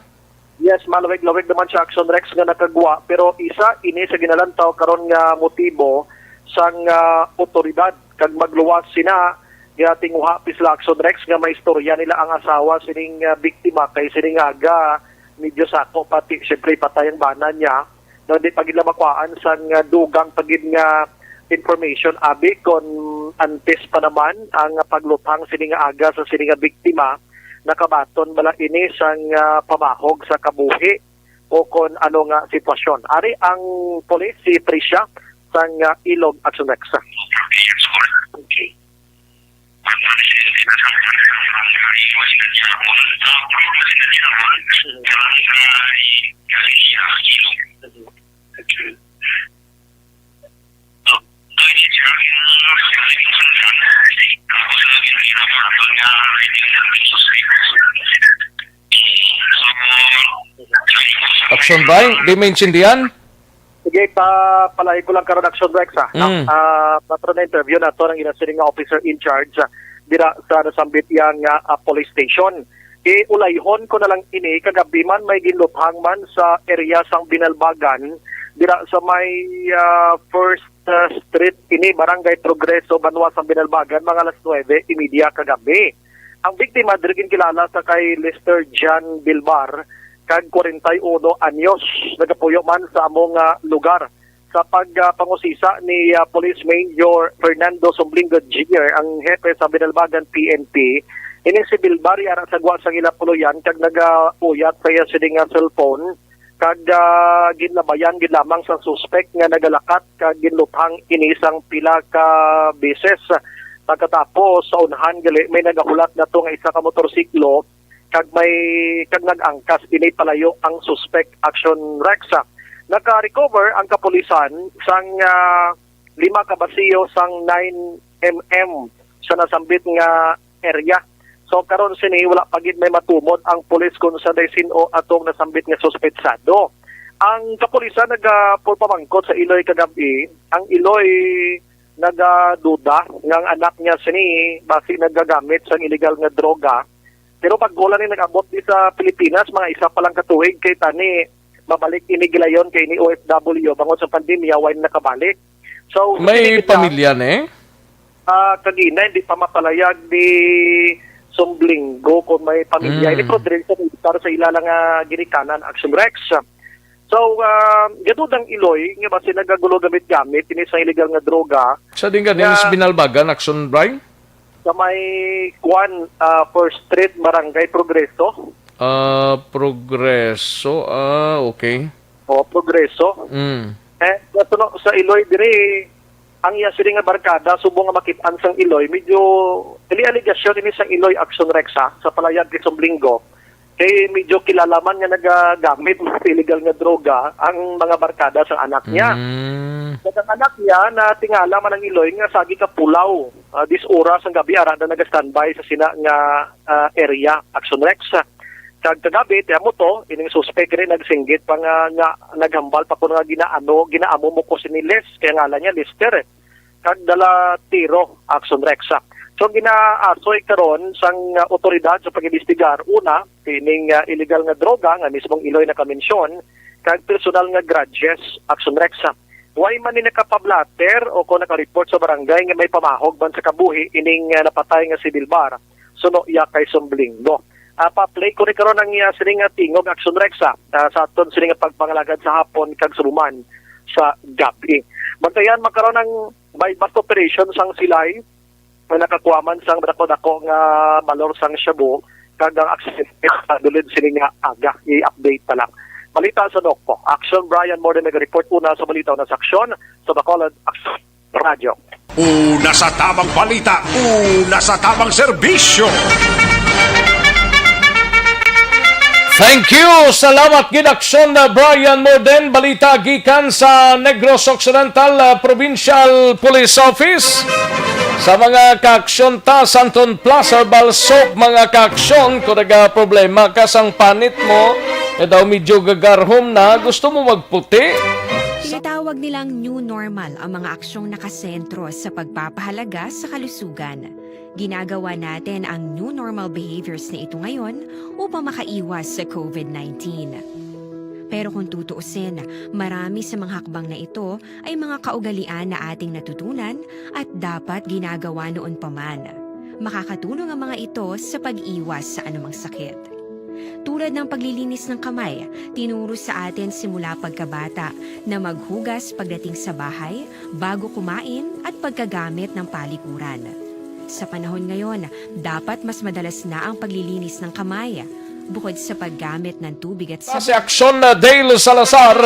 Yes, maluwig-luwig naman siya, Action Rex, nga nakagwa, pero isa ini sa ginalantaw karon nga motibo sang, ah, otoridad, kag magluwas sina nga tinguha pa sila, Action Rex, nga may istorya nila ang asawa sining, ah, biktima, kay sining aga medyo sako pati, syempre, patay ang bana niya, nga di pa gid nila makuhaan sang, ah, dugang pa gid nga information, abi, kon antes pa naman ang pagluthang sini nga aga sa sini nga biktima, nakabaton bala ini sang, ah, pamahog sa kabuhi o kon ano nga sitwasyon. Ari ang pulis, si Tricia, sang, ah, Ilog Action Rex. Okay. Action Bray, di maintindihan? Sige, pa, palahi ko lang karon, Action Rex, ah, no? Mm. Ah, patro na interview nato ang ila sini nga officer in charge, ah, dira sa nasambit yang, ah, ah, police station. Iulayhon ko na lang ini, kagabi man may ginluthang man sa area sang Binalbagan, dira sa may, ah, First, ah, Street ini, Barangay Progreso, banwa sang Binalbagan, mga alas nuebe y media kagabi. Ang biktima diri ginkilala sa kay Lester John Bilbar, kag kwarenta y uno anyos, nagapuyo man sa amo nga lugar. Sa pag, ah, pangusisa ni, ah, Police Major Fernando Sumblingo Junior, ang hepe sa Binalbagan P N P, ining si Bilbar yara sa gwa sang ila puloy-an kag nagauyat sa iya sini nga cellphone, kag, ah, ginlabayan gid lamang sa suspek nga nagalakat kag ginluthang ini sang pila ka beses. Pagkatapos, sa unahan gali may nagahulat nato nga isa ka motorsiklo kag may, kag nag-angkas ini palayo ang suspek, Action Rex. Naka-recover ang kapulisan sang, ah, lima ka basiyo sang nine M M sa nasambit nga area. So, karon sini, wala pa gid may matumod ang pulis kung sa day sin-o atong nasambit nga suspetsado. Ang kapulisan nagapulpamangkot sa Iloy kagabi. Ang Iloy nagaduda nga ang anak niya sini basi nagagamit sang illegal nga droga. Pero bag-o lang ni nag-abot di sa Pilipinas, mga isa pa lang ka tuig, kay tani mabalik ini gilayon kay ni O F W bangod sa pandemya, way nakabalik. So, May hindi kita pamilya ni? Ah, kagina, hindi pa mapalayag ni Somblinggo kung may pamilya. Mm. Ini, pero diri sa, para sa ila lang nga ginikanan, Action Rex. So, ah, gadud ang Iloy nga basi nagagulo gamit-gamit ini sa illegal nga droga. Sa din ganing Nga Binalbagan, Action Bray? Sa may, kuan, ah, First Street, Barangay Progreso. Ah, Progreso. Ah, okay. O, Progreso. Mm. Eh, sa tuno, sa Iloy diri, ang iya sini nga barkada, subong nga makit-an sang Iloy, medyo, ini aligasyon ini sang Iloy, Action Rex, ha, sa palayag kay Somblinggo. Kay medyo kilala man nga nagagamit sa illegal nga droga ang mga barkada sang anak niya. Mm. Kag ang anak niya, natingala man ang Iloy nga sagi ka pulaw, ah, dis oras ang gabi, ara na naga-standby sa sina nga, ah, area, Action Rex. Kag kagabi, tiyan mo to, ining suspek rin nagsinggit pa nga, nga naghambal pa ko nga ginaano, ginaamo mo ko si Niles, kaya ngalan niya Lester, eh. Kag dala tiro, Action Rex. So, ginaasoy karon sang, ah, otoridad sa pag-imbestigar, una, ining, ah, illegal nga droga nga mismong Iloy nakamensyon, kag personal nga grudges, Action Rex. Way man ni nakapablatter o kung naka-report sa barangay nga may pamahog man sa kabuhi ining, ah, napatay nga si Bilbar, suno iya kay Somblinggo. Ah, pa-play ko ni karon ang iya sini nga tingog, Action Rex, ah, ah, sa aton sini nga pagpangalagad sa hapon kag subuman sa gabi. Bantayan man karon ang buy-bust operation sang Silay nga nakakuha man sang dako-dako nga balor sang shabu kag ang aksidente sa dulid sini nga aga. I-update pa lang. Balita sa Dokpo. Action Brian Morde nag-report una sa balita na sa aksyon sa Bacolod Action Radyo. Una sa tamang balita, una sa tamang serbisyo. Thank you. Salamat gid, Aksyon, uh, Brian Morden. Balita gikan sa Negros Occidental, uh, Provincial Police Office. Sa mga kaaksyon ta, Santon Plus Herbal Soap, mga kaaksyon, kung nagaproblema ka sang panit mo, nga daw medyo gagarhom na, gusto mo magputi? Tinatawag nilang new normal ang mga aksyong nakasentro sa pagpapahalaga sa kalusugan. Ginagawa natin ang new normal behaviors na ito ngayon upang makaiwas sa covid nineteen. Pero kung tutuusin, marami sa mga hakbang na ito ay mga kaugalian na ating natutunan at dapat ginagawa noon pa man. Makakatulong ang mga ito sa pag-iwas sa anumang sakit. Tulad ng paglilinis ng kamay, tinuro sa atin simula pagkabata na maghugas pagdating sa bahay, bago kumain at pagkagamit ng palikuran. Sa panahon ngayon, dapat mas madalas na ang paglilinis ng kamay, bukod sa paggamit ng tubig at sabon. Si Aksyon na Dale Salazar,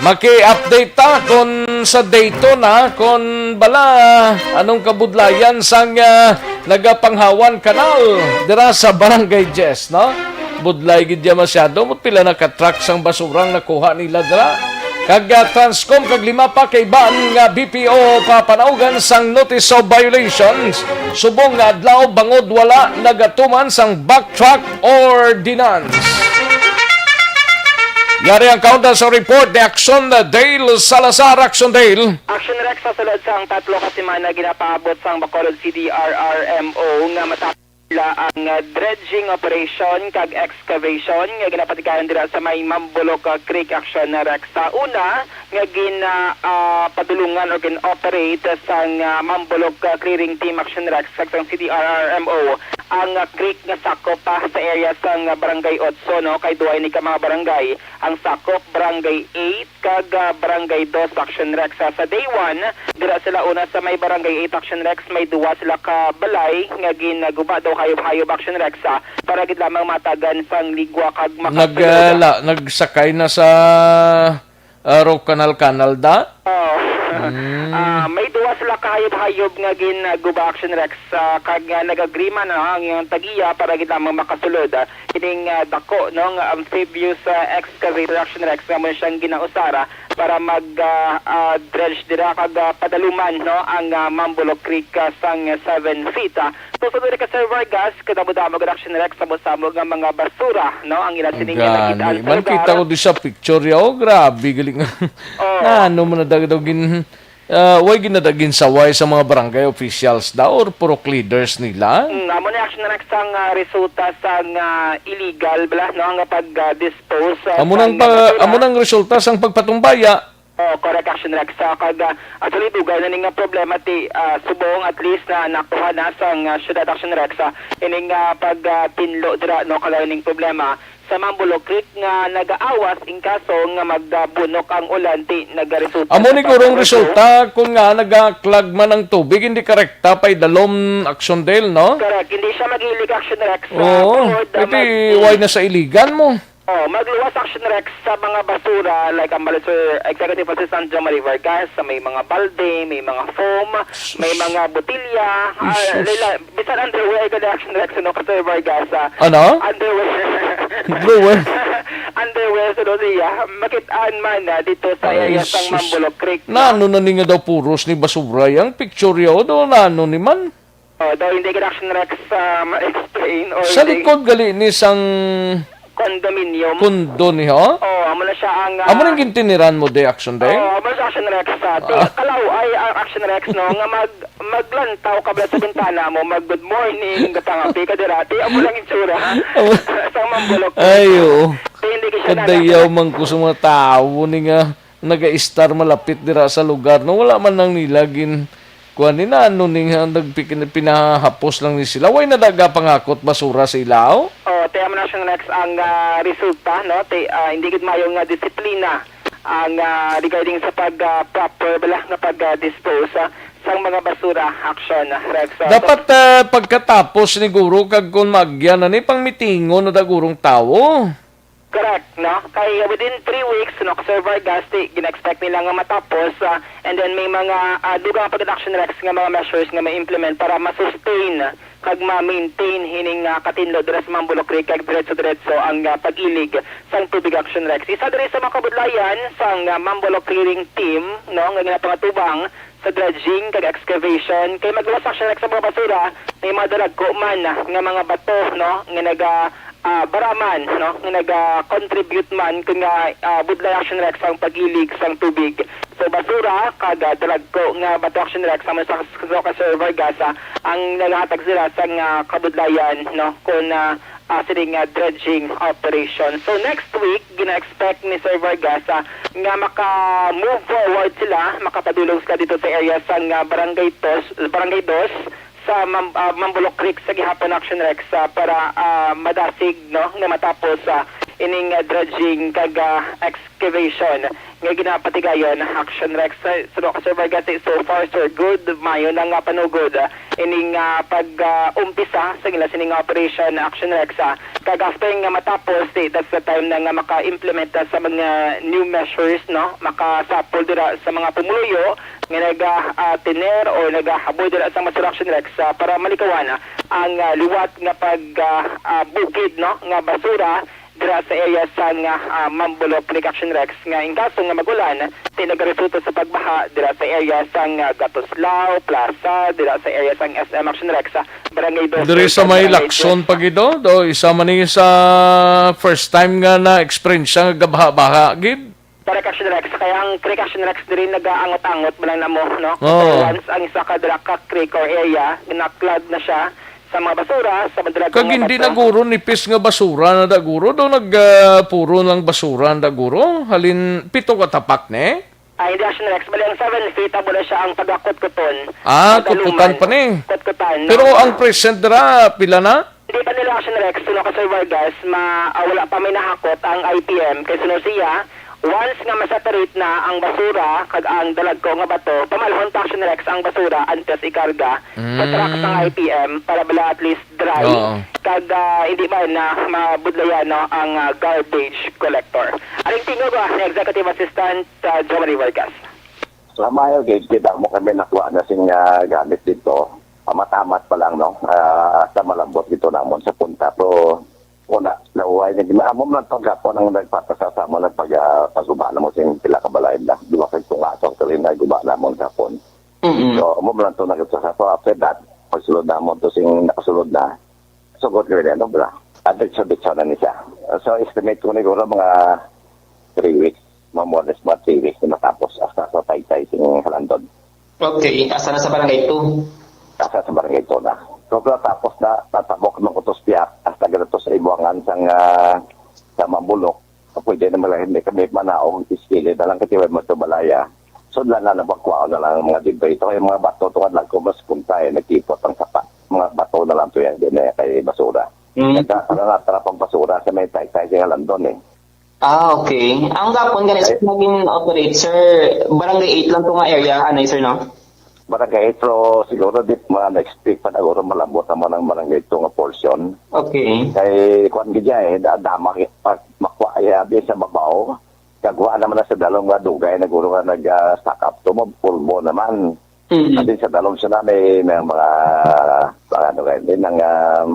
maki-update ta kon sa Dayton, ha, kon bala anong kabudlayan sang, ah, Nagapanghawan Canal dira sa Barangay Jess, no? Budlay gid ya masyado, mo pila na ka truck sang basurang nakuha nila dira. Kag, ah, Transcom kag lima pa ka iban nga B P O papanaugan sang notice of violations subong nga adlaw bangod wala nagatuman sang back truck ordinance. Yari ang kaunta sa report ni Action Dale Salazar. Action Dale. Action Rex, sa sulod sang tatlo ka semana ginapaabot sang Bacolod C D R R M O nga matapos nila ang, ah, dredging operation kag excavation nga ginapatigayon dira sa may Mambulok, ah, Creek. Action Rex, sa una nga gin, ah, ah, padulungan o gin-operate sang, ah, Mambulok, ah, Clearing Team. Action Rex, kag sang C D R R M O ang, ah, creek nga sakop pa sa area sang, ah, Barangay Otso, no, kay duha ini ka mga barangay ang sakop, Barangay eight kag, ah, Barangay Dos. Action Rex, ah, sa day one, dira sila una sa may Barangay eight. Action Rex, may duwa sila ka balay nga ginaguba daw hayop-hayop. Action Rex, ah, para gid lamang matagan sang ligwa kag Nag, makasulod. Ah, la-, nagsakay na sa, ah, Rock Canal Canal da? Oh. Mm. Ah, may duwa sila ka hayop-hayop nga ginaguba. Action Rex, ah, kag, ah, nag-agree man, ah, ang iyang tag-iya para gid lamang makasulod, ah, ining, ah, dako, no, nga amphibious, ah, excavator. Action Rex, nga mo siyang ginausara para mag, ah, ah, dredge dira kag, ah, padaluman, no, ang, ah, Mambulok Creek, ah, sang seven feet, ah. So, sa diri ka Sir Vargas, kadamo-damo gid, Action Rex, samo-samo nga mga basura, no, ang ila sini nga nakit-an sa lugar. Gani man, kita ko di sa picture ya, oh, grabe, galing. Oh. Ano man na daw gin-, Ah, way ginadaginsaway sa mga barangay officials daw or purok leaders nila? Mm, amo ni Action Rex ang, ah, resulta sang, ah, illegal bala, no, nga pag, ah, dispose, ah, Amo nang sang pa-, material. Amo nang resulta sang pagpatumbaya. Oh, correct, Action Rex. Sa kag, ah, actually, dugay na ni nga problema ti, ah, subong at least na nakuha na sang, ah, syudad, Action Rex, ah, ining, ah, pag, ah, tinlo dira, no, kalayo ning problema sa Mambulok Creek nga nagaawas in kaso nga magbunok ang ulan ti nagaresulta Amo sa ni gurong pagkaraso. Resulta kung nga nagaklag man ang tubig, hindi karekta pa idalom, Action Dale, no? Correct. Hindi siya mag-ilig, Action Rex, sa Oo, tungod, ah, pwede mag- why na sa iligan mo? Oh, magluwas, Action Rex, sa mga basura like ang Balisur Executive Assistant John Marie Vargas, sa may mga balde, may mga foam, may mga botilya, ah, Jesus. Lila-, bisan underwear ka na, Action Rex, ano, ka Sir Vargas, ah. Ano? Underwear. Underwear. Underwear, so, doon siya, makit-an man, ah, dito sa area sang Jesus. Mambulok Creek, Nano na ni nga daw puros ni basura yang picture yaw, do nano ni man? Oh, daw hindi ka, Action Rex, ah, ma-explain or Sa hindi likod gali ni sang condominium. Condo ni, ho? Oh, amo na siya ang, ah, Amo nang gintiniran mo, day, Action Day? Oh, amo na siya, Action Rex, ah, ti-, Ah. Kalaw-ay ang Action Rex, no, nga mag-, maglantaw ka bala sa bintana mo, mag-good morning, gapangapi ka dira, ti, amo lang itsura, ha? Amo. Sa Mambulok. Ay, oo. Ti, hindi ka siya Kadayaw nalaman. Man ko sa mga tao ni nga nagaistar malapit dira sa lugar, no? Wala man lang nila gin-, kuwan ni, nano ni nga nagpik-, pinahapos lang ni sila. Way na daga pangakot basura sa ilaw? Oh, ti amo na, Action Rex, ang, ah, resulta, no? Ti, ah, hindi gid mayo nga disiplina ang, ah, regarding sa pag, ah, proper bala nga pag, ah, dispose, ah, sang mga basura, Action Rex. Ah, Dapat, ah, pagkatapos ni guro kag kung maagyan na ni pangmitingon na da gurong tawo. Correct, no? Kay within three weeks, no, Sir Vargas, ti, gina-expect nila nga matapos, ah, and then may mga, ah, dugang pag-, Action Rex nga mga measures nga ma-implement para ma-sustain pagma-maintain hining, ah, katinlo dira sa Mambolo Creek kag diretso-diretso ang, ah, pag-ilig sang tubig, Action Rex. Isa diri sa mga kabudlayan sang, ah, Mambolo Clearing Team, no, nga ginapangatubang sa dredging kag excavation kay magluwas, Action Rex, sa mga basura, may mga dalagko man, ah, nga mga bato, no, nga naga, ah, baraman, no, nga naga-contribute man kun nga, ah, budlay, Action Rex, ang pag-ilig sang tubig. So, basura kag, ah, dalagko nga bato, Action Rex, amo sa, sa, sa Sir Vargas, ah, ang nagahatag sila sang, ah, kabudlayan, no, kun, ah, ah, sini nga dredging operation. So, next week, gina-expect ni Sir Vargas, ah, nga maka-move forward sila, makapadulong sila dito sa area sang, ah, Barangay Dos, Barangay Dos, sa Mam-, ah, Mambolo Creek sa gihapon, Action Rex, ah, para, ah, madasig, no, nga matapos, ah, ining, ah, dredging kag, ah, excavation nga ginapatigayon, Action Rex. Sa, sa Sir Vargas, eh, so far so good, mayo na nga panugod, ah, ining, ah, pag, ah, umpisa sa ila sining operation, Action Rex, ah. Kag after nga matapos, eh, that's the time na nga maka-implement na sa mga new measures, no? Makasapol dira sa mga pumuluyo nga naga, ah, tener o nagahaboy dira sa Masurak, Action Rex, ah, para malikawan, ah, ang, ah, liwat nga pag, ah, ah, bukid, no, nga basura dira sa area sang, ah, ah, Mambolo Creek, Action Rex, nga in kaso nga mag-ulan, ti nagaresulta sa pagbaha dira sa area sang, ah, Gatuslao Plaza, dira sa area sang S M, Action Rex, sa Barangay Dos Diri sa may Barangay Lacson Dos. pa gid, oh. Do, isa man ni sa first time nga na-experience nga gabaha-baha gid. Correct, Action Rex. Kaya ang Creek, Action Rex, diri nagaangot-angot ba lang namo, no? Oo. Kaya once ang isa ka dira ka creek or area, na-clog na siya sa mga basura, sa mga dalaga Kag nga hindi bato. na guro nipis nga basura na da guro, do nag, ah, puro lang basura na da guro. Halin pito ka tapak, ne? Ah, hindi, Action Rex. Bali, ang seven feet, amo na siya ang pagakot-kuton. Ah, Ang kutkutan daluman. pa ni. Kutkutan, no? Pero ang present dira, pila na? Hindi pa nila, Action Rex, suno ka Sir Vargas, ma-, ah, wala pa may nahakot ang I P M. Kay suno siya, once nga ma-separate na ang basura kag ang dalagko nga bato, pamalhon ta, Action Rex, ang basura antes ikarga sa Mm. truck sang I P M para bala at least dry. Oo. Kag, ah, hindi man na mabudlayan, no, ang, ah, garbage collector. Aring tingog, ah, ni Executive Assistant, ah, Jomari Vargas. Sa mayo gid, kita mo kami nakuha na sing, ah, gamit dito. Pamatamat pa lang, no? Ah, sa malambot dito namon sa punta. Pero, wala. Nauway na gina-, amo man to gapon ang nagpatasa sa amo, nagpag-, ah, paguba na mo sing pila ka balay na. Duha ka tunga sa tuloy na guba namon gapon. Mm-mm. So, amo man to nagpatasa. So, after that, pagsulod namon to sing nakasulod na, sugot ko rin, ano, bra? At sa bitsa na ni siya. So, estimate ko ni siguro mga three weeks. Mga more or less mga three weeks na matapos hasta sa taytay sing halandon. Okay, asa na sa barangay two? Asa sa barangay two na. So, tapos na, tatabok ng kutos piyak, hasta ganito sa ibuangan sang, ah, sa Mambulok. Pwede na malahin, may kami manaog, iskili na lang, katiway mo ito balaya. So, wala na, nabagkwaan na lang ang mga debris. Ito yung mga bato, ito nga lang, mas punta eh, nagkipot ang sapa. Mga bato na lang to yan, di na yan kay basura. Mm. Nagkakaroon na, tara pang basura sa may taytay, sa halandon eh. Ah, okay. Ang gapon gani, sir, naging operate, sir, Barangay eight lang to nga area, anay, sir, no? Barangay eight, pero siguro di mga next week pa naguro malambot naman ang Barangay two nga portion. Okay. Kay kuan gid siya eh, da-, dama ki-, pag makwa iya di sa babaw, kagwa naman na sa dalom nga dugay naguro nga nag, ah, stack up to, mapulbo naman. Mm. At sa dalom siya na may, may mga, mga ano kayo, din ang, um,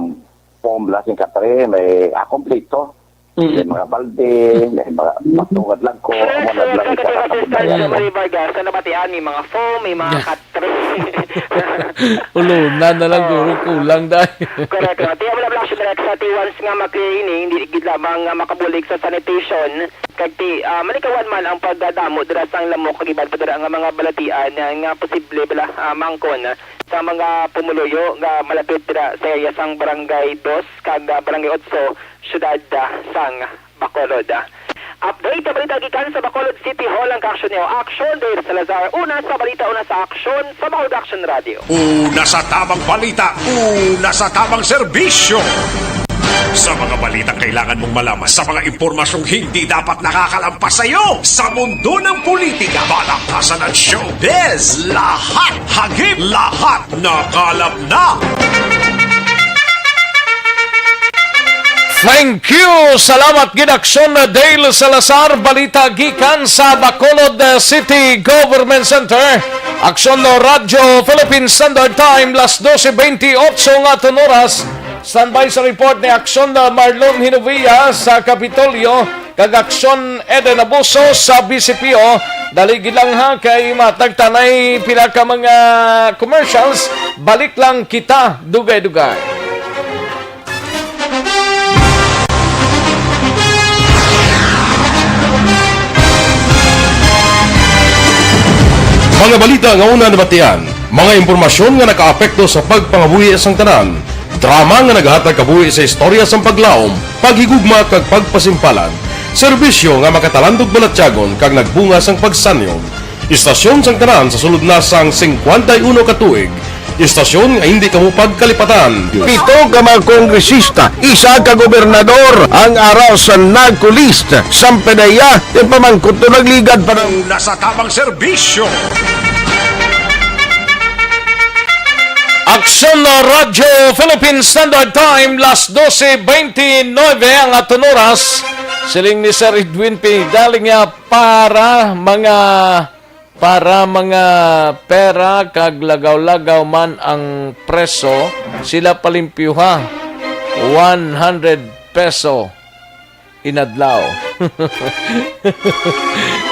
foam blasting katre, may, ah, kompleto. Mm. May mga balde, may mga Mm. patungad lang ko, Sir, amo na sir, lang sa executive assistant, kabundayan. Sir Marie Vargas, ano ba ti ani? Mga foam, may mga Yeah. katre. Ulunan na lang, Ah. guro, kulang dahil. Correct, no? Tiyan mo lang, Black Shark, sa ti once nga ma-clear ini, hindi gid lamang nga makabulig sa sanitation, kag ti, ah, malikawan man ang pagdadamo dira sang lamok kag iban pa dira nga mga balatian, ah, nga posible bala, ah, maangkon sa mga pumuluyo nga malapit dira sa area sang Barangay Dos kag, ah, Barangay Otso, siyudad, ah, sang Bacolod. Update sa balita gikan sa Bacolod City Hall ang kaaksyon niyo. Aksyon, Dave Salazar. Una sa balita, una sa aksyon, sa Bacolod Action Radio. Una sa tamang balita, una sa tamang serbisyo. Sa mga balitang kailangan mong malaman, sa mga impormasyong hindi dapat nakakalampas sa iyo, sa mundo ng politika, balaktasan at showbiz, lahat hagip, lahat nakalap na. Thank you! Salamat gid, Aksyon Dale Salazar. Balita gikan sa Bacolod, uh, City Government Center. Aksyon Radyo Philippine Standard Time, las doce veintiocho nga aton oras. Standby sa report ni Aksyon Marlon Hinovia sa Kapitolyo, kag Aksyon Eden Abuso sa B C P O. Dali gid lang ha, kay matagtanay pila ka mga commercials. Balik lang kita, dugay-dugay. Mga balita nga una nabatian, mga impormasyon nga nakaapekto sa pagpangabuhi sang tanan, drama nga nagahatag kabuhi sa istorya sang paglaom, paghigugma kag pagpasimpalan, serbisyo nga makatalandog balatyagon kag nagbunga sang pagsanyog. Istasyon sang tanan sa sulod na sang singkwenta y uno ka tuig. Istasyon nga hindi kamo pagkalipatan. Pito ka mga kongresista, isa ka gobernador ang ara sa NARCO list. Sampanaya, ipamangkot to nagligad pa ng Una sa tamang serbisyo. Aksyon na Radyo Philippine Standard Time, las doce veintinueve ang aton oras. Siling ni Sir Edwin P. Daling nga para mga, para mga pera kag lagaw-lagaw man ang preso, sila palimpyo ha. One hundred peso inadlaw.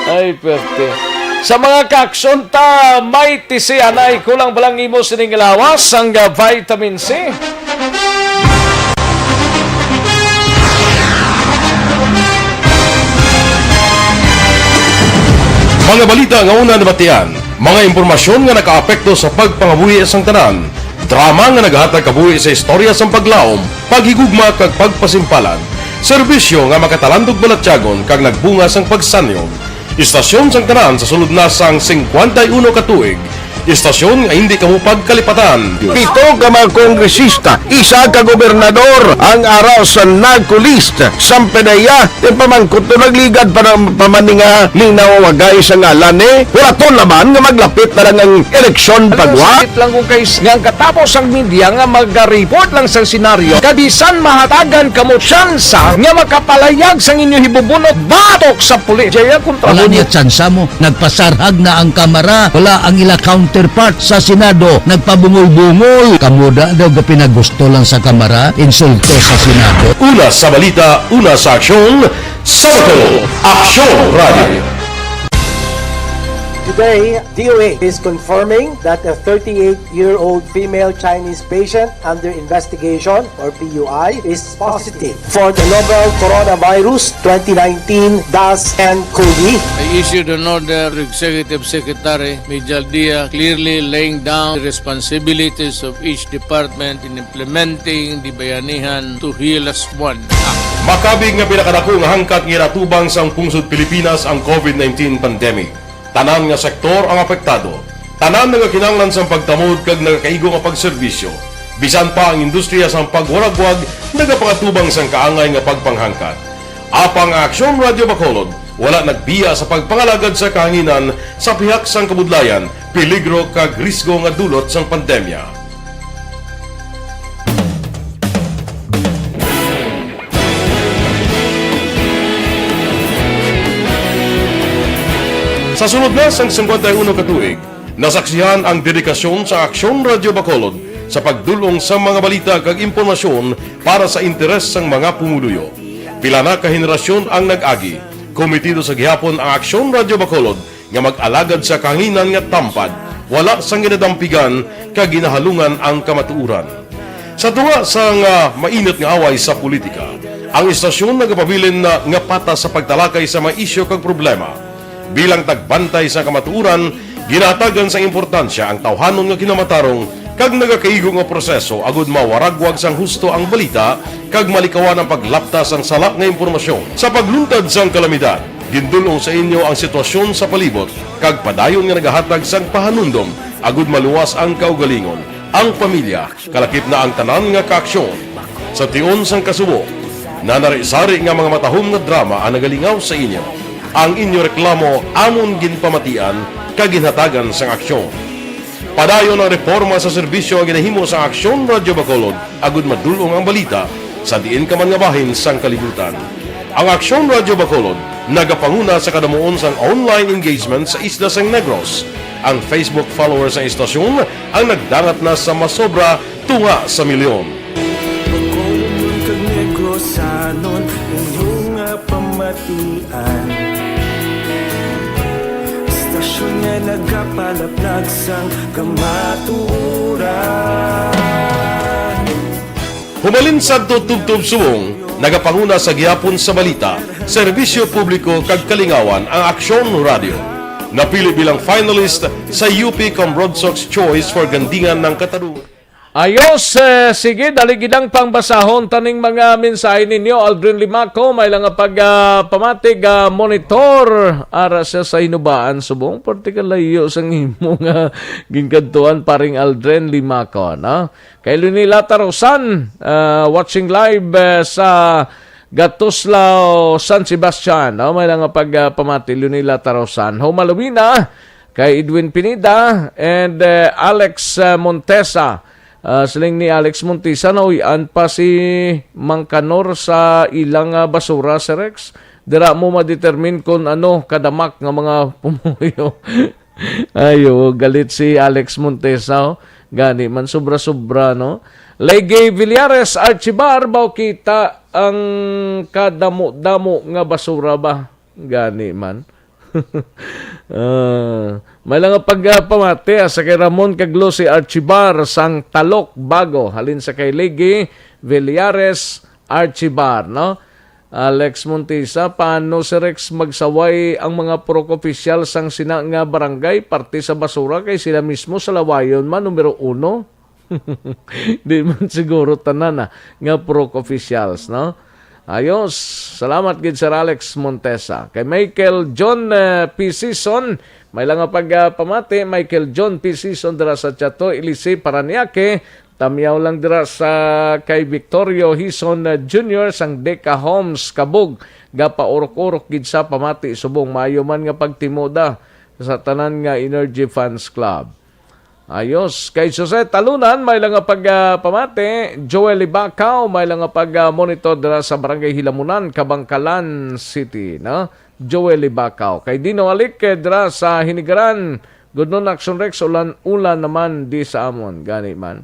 Ay, perte. Sa mga kaaksyon ta, may tisianay, kulang ba lang imo sining lawas ang, ah, vitamin C? Mga balita nga una nabatian, mga impormasyon nga nakaapekto sa pagpangabuhi sang tanan, drama nga nagahatag kabuhi sa istorya sang paglaom, paghigugma kag pagpasimpalan, serbisyo nga makatalandog balatyagon kag nagbunga sang pagsanyog. Istasyon sang tanan sa sulod na sang singkwenta y uno ka tuig. Istasyon nga hindi kamo pagkalipatan. Pito ka mga kongresista, isa ka gobernador ang ara sa NARCO list. Sampanaya, ipamangkot to nagligad pa ng pamaninga ning nawawagay sa ngalan ni Huraton naman nga maglapit na lang ang eleksyon pagwa. Sakit lang kung kay s-, nga ang katapos ang media nga mag-report lang sa senaryo, kabisan mahatagan kamo tsansa nga makapalayag sang inyo hibubunot batok sa pulis. Jaya kontra Wala mo. Niya tsansa mo. Nagpasarhag na ang Kamara. Wala ang ila counterpart sa Senado. Nagpabungol-bungol. Kamo da daw ga pinagusto lang sa Kamara. Insulto sa Senado. Una sa balita, una sa aksyon, sa Bato, Aksyon Radio. Today, D O H is confirming that a thirty-eight-year-old female Chinese patient under investigation, or P U I, is positive for the novel coronavirus twenty nineteen dash N cov. I issued an order to Executive Secretary Mijal Dia, clearly laying down the responsibilities of each department in implementing the Bayanihan to Heal As One Act. Makabig nga pinakadako nga hangkat nga ginatubang sang pungsod Pilipinas ang covid nineteen pandemic. Tanan nga sektor ang apektado. Tanan nagakinahanglan sang pagtamod kag nagakaigo nga pagserbisyo. Bisan pa ang industriya sang pagwaragwag nagapangatubang sang kaangay nga pagpanghangkat. Apang ang Aksyon Radyo Bacolod wala nagbiya sa pagpangalagad sa kahanginan sa pihak sang kabudlayan, peligro kag risgo nga dulot sang pandemya. Sa sulod na sang singkwenta y uno ka tuig, nasaksihan ang dedikasyon sa Aksyon Radyo Bacolod sa pagdul-ong sa mga balita kag impormasyon para sa interes sang mga pumuluyo. Pila na ka henerasyon ang nag-agi. Komitido sa gihapon ang Aksyon Radyo Bacolod nga mag-alagad sa kahanginan nga tampad, wala sang ginadampigan kag ginahalungan ang kamatuoran. Sa tunga sang, ah, mainit nga away sa politika, ang istasyon nagapabilin na nga patas sa pagtalakay sa mga isyu kag problema. Bilang tagbantay sa kamatuoran, ginahatagan sang importansya ang tawhanon nga kinamatarong kag nagakaigo nga proseso agud mawaragwag sang husto ang balita kag malikawan ang paglapta sang sala nga impormasyon. Sa pagluntad sang kalamidad, gindul-ong sa inyo ang sitwasyon sa palibot kag padayon nga nagahatag sang pahanumdom agud maluwas ang kaugalingon, ang pamilya, kalakip na ang tanan nga kaaksyon. Sa tion sang kasubo, nanari-sari nga mga matahom nga drama ang nagalingaw sa inyo. Ang inyo reklamo amon ginpamatian kag ginhatagan sang aksyon. Padayon ang reporma sa serbisyo nga ginahimo sang Aksyon Radyo Bacolod agud madul-ong ang balita sa diin ka man nga bahin sang kalibutan. Ang Aksyon Radyo Bacolod Nagapanguna sa kadamuon sang online engagement sa isla sang Negros. Ang Facebook followers sang istasyon ang nagdangat na sa masobra tunga sa milyon. Bacolod kag Negrosanon, inyo nga pamatian. Istasyon nga nagapalaplag sang kamatuoran. Humalin sadto tubtob subong, nagapanguna sa gihapon sa balita, serbisyo publiko kag kalingawan ang Aksyon Radio. Napili bilang finalist sa U P Cambrodsoc's Choice for Gandingan ng Katarungan. Ayos, eh, sige, dali gid ang pangbasahon taning mga mensahe ninyo. Aldrin Limaco, may lang nga pag ah, pamatig ah, monitor ara siya sa Hinubaan subong, parte ka layo sang imo nga ginkadtuan, paring Aldrin Limaco, no? Kay Lunila Tarosan, ah, watching live eh, sa Gatuslao, San Sebastian, no? May lang nga pag ah, pamati, Lunila Tarosan. Home Halloween na kay Edwin Pineda and eh, Alex ah, Montesa. Ah, siling ni Alex Montesa, nauy-an pa si Mang Kanor sa ilang ah, basura, Sir Rex. Dira mo ma-determine kung ano kadamak nga mga pumuyo. Ayo, galit si Alex Montesa, oh. Gani man, sobra-sobra, no? Lege Villares, Archibar, baw kita ang kadamo-damo nga basura ba? Gani man. Ah, may lang nga pagpamati ah, sa kay Ramon kag Lucy Archibar sang Talok Bago, halin sa kay Lege Villares Archibar, no? Alex Montesa, paano si Rex magsaway ang mga purok opisyal sang sina nga barangay parte sa basura kay sila mismo sa lawayon man numero uno? Di man siguro tanan ah, nga purok officials, no? Ayos. Salamat gid, Sir Alex Montesa. Kay Michael John eh, P. Season, may lang nga pagpamati, Michael John P. Season dira sa Chato, Ilisi, Paranaque. Tamyaw lang dira sa kay Victorio Hison eh, Junior sang Deca Homes, Kabug. Gapaurok-urok gid sa pamati subong maayo man nga pagtimoda sa tanan nga Energy Fans Club. Ayos. Kay Jose Talunan, may lang nga pagpamati. Joel Libakaw, may lang nga pag-monitor dira sa Barangay Hilamunan, Kabangkalan City, no? Joel Libakaw. Kay Dino Alique dira sa Hinigaran, good noon, Action Rex, ulan-ulan naman di sa amon. Gani man.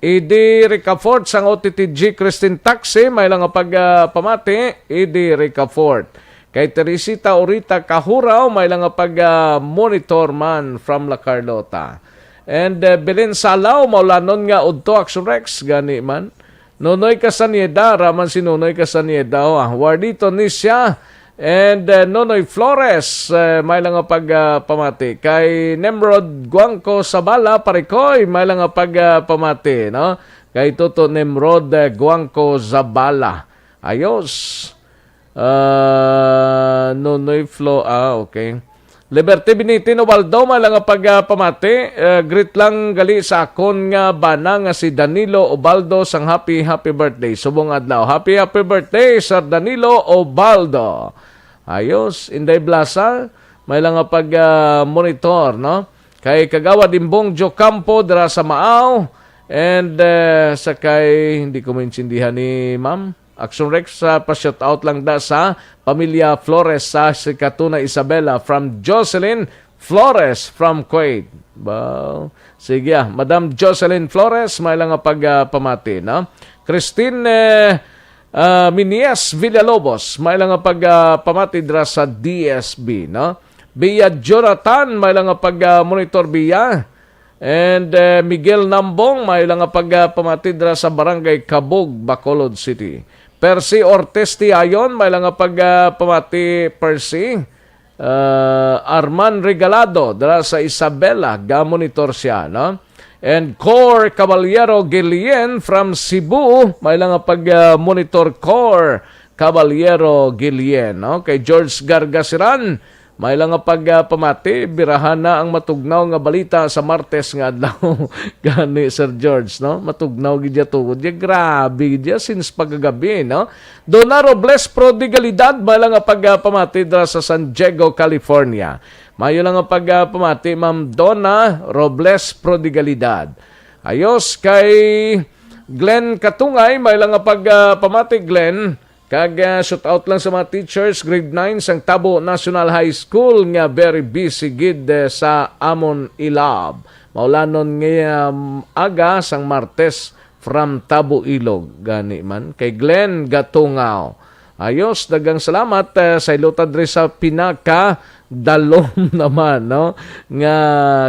Edi Ricafort sang O T T G Christine Taxi, may lang nga pagpamati. Edi Ricafort. Kay Teresita Orita Kahuraw, may lang nga pag-monitor man from La Carlota. And uh, Belen Salaw, maulanon nga udto, Action Rex, gani man. Nonoy Casaneda, raman si Nonoy Casaneda, oh, ah. Wardito Nisya, and uh, Nonoy Flores, eh, may lang nga pagpamati. Kay Nemrod Guangco Sabala, Parikoy, may lang nga pagpamati, no? Kay Toto Nemrod eh, Guangco Zabala. Ayos. Ah, Nonoy Flo, ah, okay. Liberty Binitin Ubaldo, may lang nga pagpamati. Eh, greet lang gali sa akon nga bana nga si Danilo Ubaldo sang happy, happy birthday. Subong adlaw. Happy, happy birthday, Sir Danilo Ubaldo. Ayos. Inday Blasa, may lang nga pag-monitor, no? Kay Kagawad Imbong Jocampo dira sa Maaw. And eh, sa kay, hindi ko maintindihan ni ma'am. Action Rex, ah, pa-shout out lang da sa pamilya Flores sa si Katuna Isabela from Jocelyn Flores from Kuwait. Wow. Sige, ah, Madam Jocelyn Flores, may lang nga pagpamati, no? Christine eh, ah, Minies Villalobos, may lang nga pagpamati dira sa D S B, no? Biya Jonathan, may lang nga pag-monitor biya. And eh, Miguel Nambong, may lang nga pagpamati dira sa Barangay Kabug, Bacolod City. Percy Ortiz Tiayon, may lang nga pagpamati, Percy. Uh, Arman Regalado dira sa Isabela, gamonitor siya, no? And Cor Caballero Guillen from Cebu, may lang nga pag-monitor, Cor Caballero Guillen, no? Kay George Gargasiran, may lang nga pagpamati, birahan na ang matugnaw nga balita sa Martes nga adlaw. Gani, Sir George, no? Matugnaw gid ya tungod ya, grabe gid ya since pagkagabi, no? Donna Robles Prodigalidad, may lang nga pagpamati dira sa San Diego, California. Mayo lang nga pagpamati, Ma'am Donna Robles Prodigalidad. Ayos kay Glenn Katungay, may lang nga pagpamati, Glenn. Kag, ah, shout out lang sa mga teachers, grade nine sang Tabo National High School nga very busy gid, eh, sa amon ilab. Maulanon nga, um, aga sang Martes from Tabo Ilog. Gani man kay Glenn Gatungaw. Ayos, daghang salamat, eh, sa iluta diri sa pinaka dalom naman, no? Nga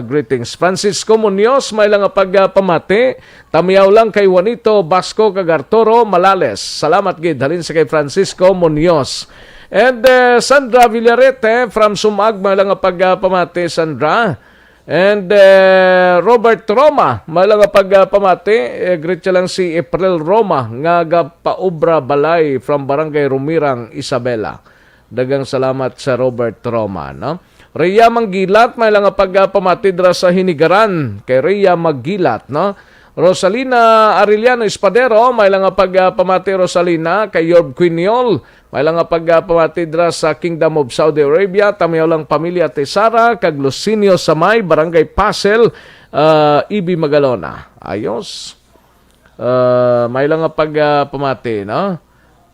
greetings. Francisco Munoz, may lang nga pagpamati. Tamiyaw lang kay Juanito Basco kag Arturo Malales. Salamat gid halin sa kay Francisco Munoz. And, eh, Sandra Villarete from Sumag, may lang nga pagpamati, Sandra. And, eh, Robert Roma, may lang nga pagpamati. Eh, greet siya lang si April Roma nga gapaobra balay from Barangay Rumirang, Isabela. Daghang salamat sa Robert Roma, no? Rhea Manggilat, may lang nga pagpamati dira sa Hinigaran kay Rhea Manggilat, no? Rosalina Arellano Espadero, may lang nga pagpamati, Rosalina, kay Yorb Quiniol, may lang nga pagpamati dira sa Kingdom of Saudi Arabia, tamiyaw lang pamilya Tesara kag Lucinio Samay, Barangay Pasel, ah, Ibi Magalona. Ayos. Ah, may lang nga pagpamati, no?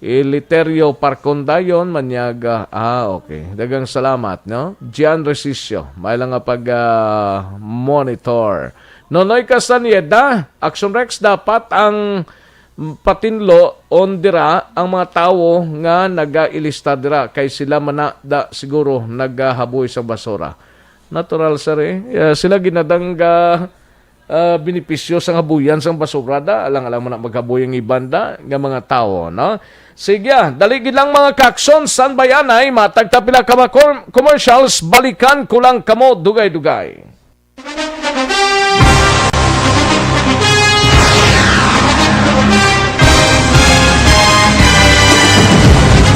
Eleuterio Parcondayon, Manyaga. Ah, okay. Daghang salamat, no? Gian Resisio, may lang nga pag, ah, monitor. Nonoy Castañeda, Action Rex, dapat ang patinlo on dira ang mga tawo nga nagailista dira kay sila man na da siguro nagahaboy sa basura. Natural, sir, eh. Ah, sila ginadangga ah, benepisyo sang habuyan sang basura da, alang-alang man na maghaboy ang iban da nga mga tawo, no? Sige, ah, dali gid lang, mga ka-aksyon, standby anay, matag ta pila ka mga com-, commercials, balikan ko lang kamo dugay-dugay.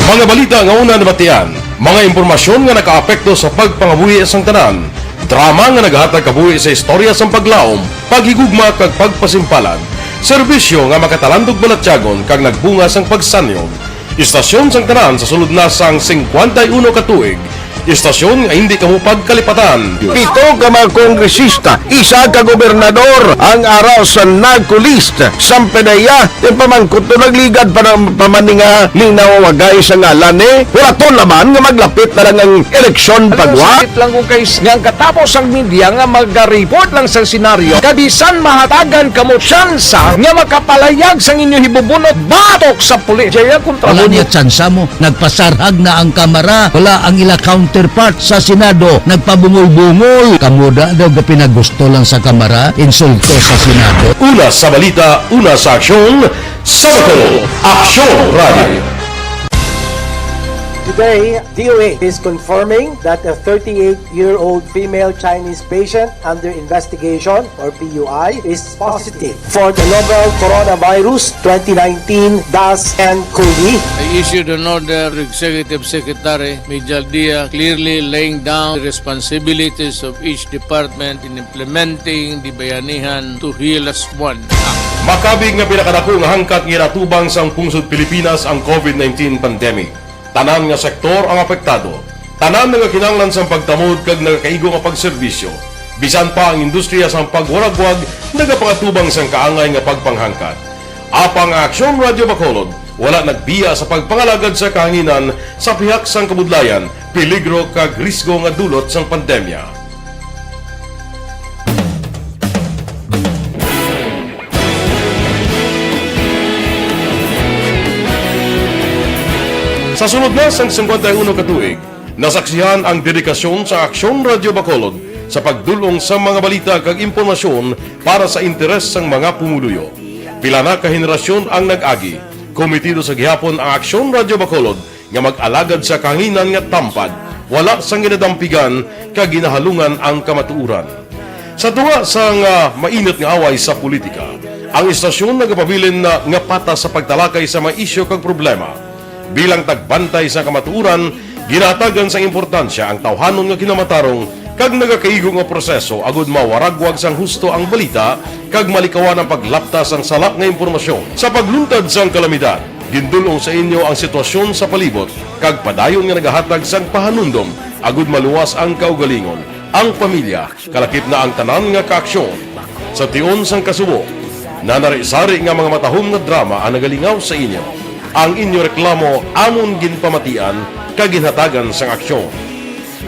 Mga balita nga una nabatian, mga impormasyon nga nakaapekto sa pagpangabuhi sang tanan, drama nga naghatag kabuhi sa istorya sang paglaom, paghigugma kag pagpasimpalan, serbisyo nga makatalandog balatyagon kag nagbunga sang pagsanyog. Istasyon sang tanan sa sulod na sang singkwenta y uno ka tuig. Istasyon nga hindi kamo pagkalipatan. Pito ka mga kongresista, isa ka gobernador ang ara sa NAGCO list. Sampe na iya, ti pamangkot to nagligad pa ng pamaninga ni nawawagay sa ngalan ni. Wala to naman nga maglapit na lang ang eleksyon pagwa. Sakit lang kung kay nga ang katapos ang media nga magariport lang sa senaryo. Kabisan mahatagan kamo tsansa nga makapalayag sang inyo hibubunot batok sa pulis. Jaya kontra Wala mo. Niya tsansa mo. Nagpasarhag na ang Kamara, wala ang ila counterpart sa Senado. Nagpabungol-bungol. Kamo da daw gapinagusto lang sa Kamara, insulto sa Senado. Una sa balita, una sa aksyon, sa Bacolod, Aksyon Radio. Today, D O H is confirming that a thirty-eight-year-old female Chinese patient under investigation, or P U I, is positive for the novel coronavirus twenty nineteen dash N cov. I issued an order to Executive Secretary Mijal Dia, clearly laying down the responsibilities of each department in implementing the Bayanihan to Heal As One Act. Makabig nga pinakadako nga hangkat nga ginatubang sang pungsod Pilipinas ang covid nineteen pandemic. Tanan nga sektor ang apektado. Tanan nga kinahanglan sang pagtamod kag nagakaigo nga pagserbisyo. Bisan pa ang industriya sang pagwaragwag nagapangatubang sang kaangay nga pagpanghangkat. Apang ang Aksyon Radio Bacolod wala nagbiya sa pagpangalagad sa kahanginan sa pihak sang kabudlayan, peligro kag risgo nga dulot sang pandemya. Sa sulod na sang singkwenta y uno ka tuig, nasaksihan ang dedikasyon sa Aksyon Radio Bacolod sa pagdul-ong sa mga balita kag impormasyon para sa interes sang mga pumuluyo. Pila na ka henerasyon ang nag-agi. Komitido sa gihapon ang Aksyon Radio Bacolod nga mag-alagad sa kahanginan nga tampad, wala sang ginadampigan kag ginahalungan ang kamatuoran. Sa tunga sang, ah, mainit nga away sa politika, ang istasyon nagapabilin na nga patas sa pagtalakay sa mga isyu kag problema. Bilang tagbantay sa kamatuoran, ginahatagan sang importansya ang tawhanon nga kinamatarong kag nagakaigo nga proseso agud mawaragwag sang husto ang balita kag malikawan ang paglapta sang sala nga impormasyon. Sa pagluntad sang kalamidad, gindul-ong sa inyo ang sitwasyon sa palibot kag padayon nga nagahatag sang pahanumdom agud maluwas ang kaugalingon, ang pamilya, kalakip na ang tanan nga kaaksyon. Sa tion sang kasubo, nanari-sari nga mga matahom nga drama ang nagalingaw sa inyo. Ang inyo reklamo amon ginpamatian kag ginhatagan sang aksyon.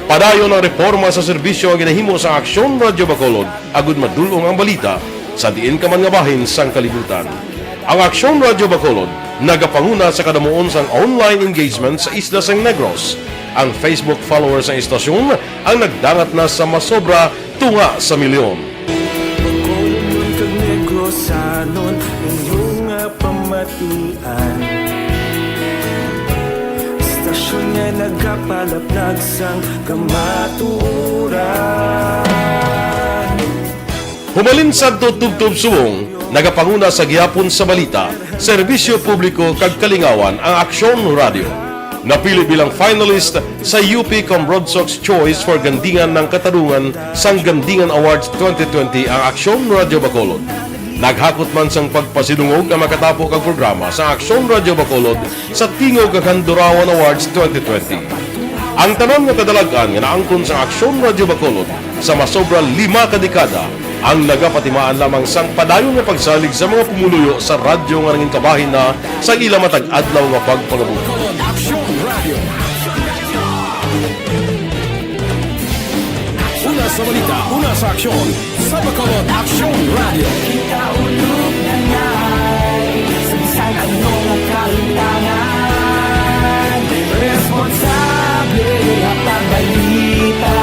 Padayon ang reporma sa serbisyo nga ginahimo sang Aksyon Radyo Bacolod agud madul-ong ang balita sa diin ka man nga bahin sang kalibutan. Ang Aksyon Radyo Bacolod nagapanguna sa kadamuon sang online engagement sa isla sang Negros. Ang Facebook followers sang istasyon ang nagdangat na sa masobra tunga sa milyon. Bacolod kag Negrosanon, inyo nga pamatian. Istasyon nga nagapalaplag sang kamatuoran. Humalin sadto tubtob subong, nagapanguna sa gihapon sa balita, serbisyo publiko kag kalingawan ang Aksyon Radio. Napili bilang finalist sa U P Cambronsox Choice for Gandingan ng Katarungan sang Gandingan Awards twenty twenty ang Aksyon Radio Bacolod. Naghakot man sang pagpasidungog ang makatapo kag programa sa Aksyon Radio Bacolod sa Tingog kag Handurawan Awards twenty twenty. Ang tanan nga kadalag-an nga naangkon sa Aksyon Radio Bacolod sa masobra lima ka dekada ang nagapatimaan lamang sang padayon nga pagsalig sa mga pumuluyo sa radyo nga nangin kabahin na sa ila matag adlaw nga pagpangabuhi. Aksyon Radio. Una sa balita, una sa aksyon, sa Bacolod Aksyon Radio. Kita ulog na ngay, sa bisan ano nga kalutangan, responsable ang pagbalita,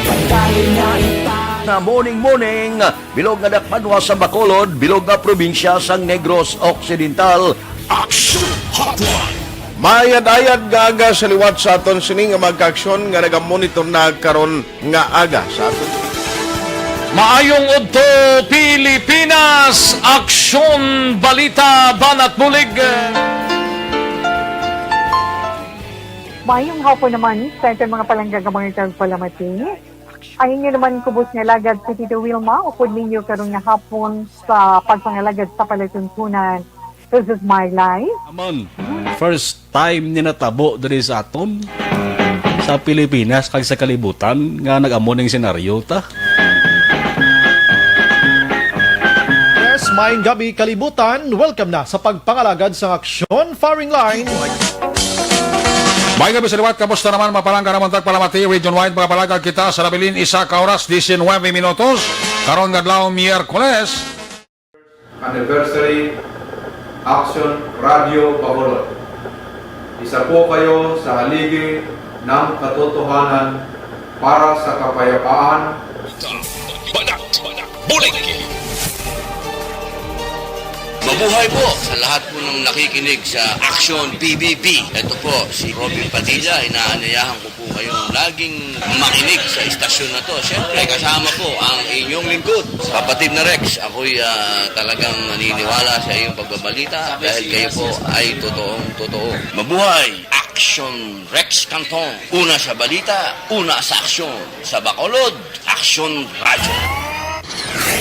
pagdali nga ipang- Nga morning, morning, bilog nga dakpanwa sa Bacolod, bilog nga probinsya sang Negros Occidental. Action Hotline. Mayad-ayad nga aga sa liwat sa aton sini nga mga kaaksyon nga nagamonitor na karon nga aga sa aton. Maayong udto, Pilipinas! Aksyon, balita, banat, bulig. Maayong hapon naman sa aton mga palangga nga mga kagpalamati. Ang inyo naman kubos nga alagad si Tito Wilma, upod ninyo karon nga hapon sa pagpangalagad sa palatuntunan. This is my life. Amon, first time ni natabo diri sa aton, sa Pilipinas, kag sa kalibutan, nga nag-amo ning senaryo ta. Yes, maayong gabi, kalibutan. Welcome na sa pagpangalagad sa Aksyon Firing Line. May gabi sa liwat, kamusta naman, mga palangga namon tagpalamati? Region wide, mga palangga kita sa nabilin, isa ka oras, diecinuebe minutos. Karon nga adlaw, Miyerkules. Anniversary, Action Radio Bacolod. Isa po kayo sa haligi ng katotohanan para sa kapayapaan. Banat, bulig. Mabuhay po sa lahat po ng nakikinig sa Action P B B. Ito po si Robin Padilla, inaanyayahan ko po kayong laging makinig sa istasyon na to. Siyempre, kasama po ang inyong lingkod, kapatid na Rex. Ako'y, ah, talagang naniniwala sa iyong pagbabalita dahil kayo po ay totoong totoo. Mabuhay! Action Rex Canton. Una sa balita, una sa aksyon. Sa Bacolod, Aksyon Radyo.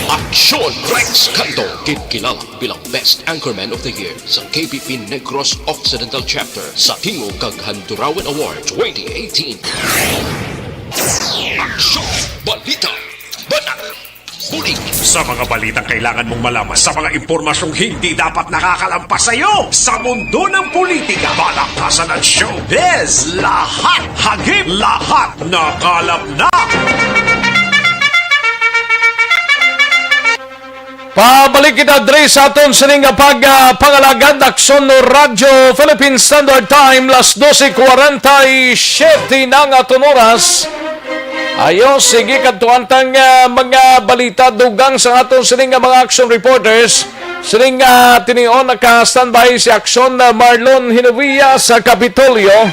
Aksyon Rex Canto, kinkilala bilang Best Anchorman of the Year sa K P P Negros Occidental Chapter sa Tingog kag Handurawan Award twenty eighteen. Aksyon, balita, banat, bulig. Sa mga balitang kailangan mong malaman, sa mga impormasyong hindi dapat nakakalampas sa iyo, sa mundo ng politika, palakasan at showbiz, lahat hagip, lahat nakalap na. Pabalik kita diri sa aton sining nga pag, ah, pangalagad, Aksyon Radyo Philippine Standard Time, las doce cuarenta y siete na nga aton oras. Ayo, sige, kadtuan tang, ah, mga balita dugang sa aton sining nga mga action reporters. Sining, ah, tinion, naka-standby si Aksyon, ah, Marlon Hinovia sa Kapitolyo.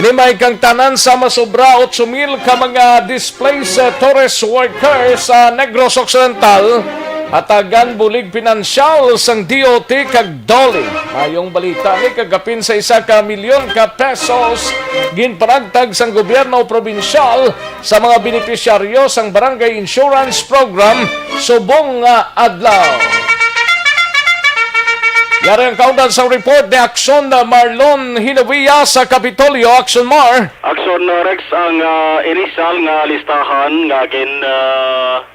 Ini may kangtanan sa masobra otso mil ka mga displaced, uh, tourist workers sa Negros Occidental, hatagan bulig pinansyal sang D O T kag DOLE. Mayong balita ni, kagapin sa isa ka milyon ka pesos ginpanagtag sang gobyerno probinsyal sa mga benepisyaryo sang Barangay Insurance Program subong nga adlaw. Yari ang kaundan sang report ni Aksyon Marlon Hinovia sa Kapitolyo. Aksyon Mar. Aksyon, uh, Rex, ang, uh, inisyal nga listahan nga gin, uh,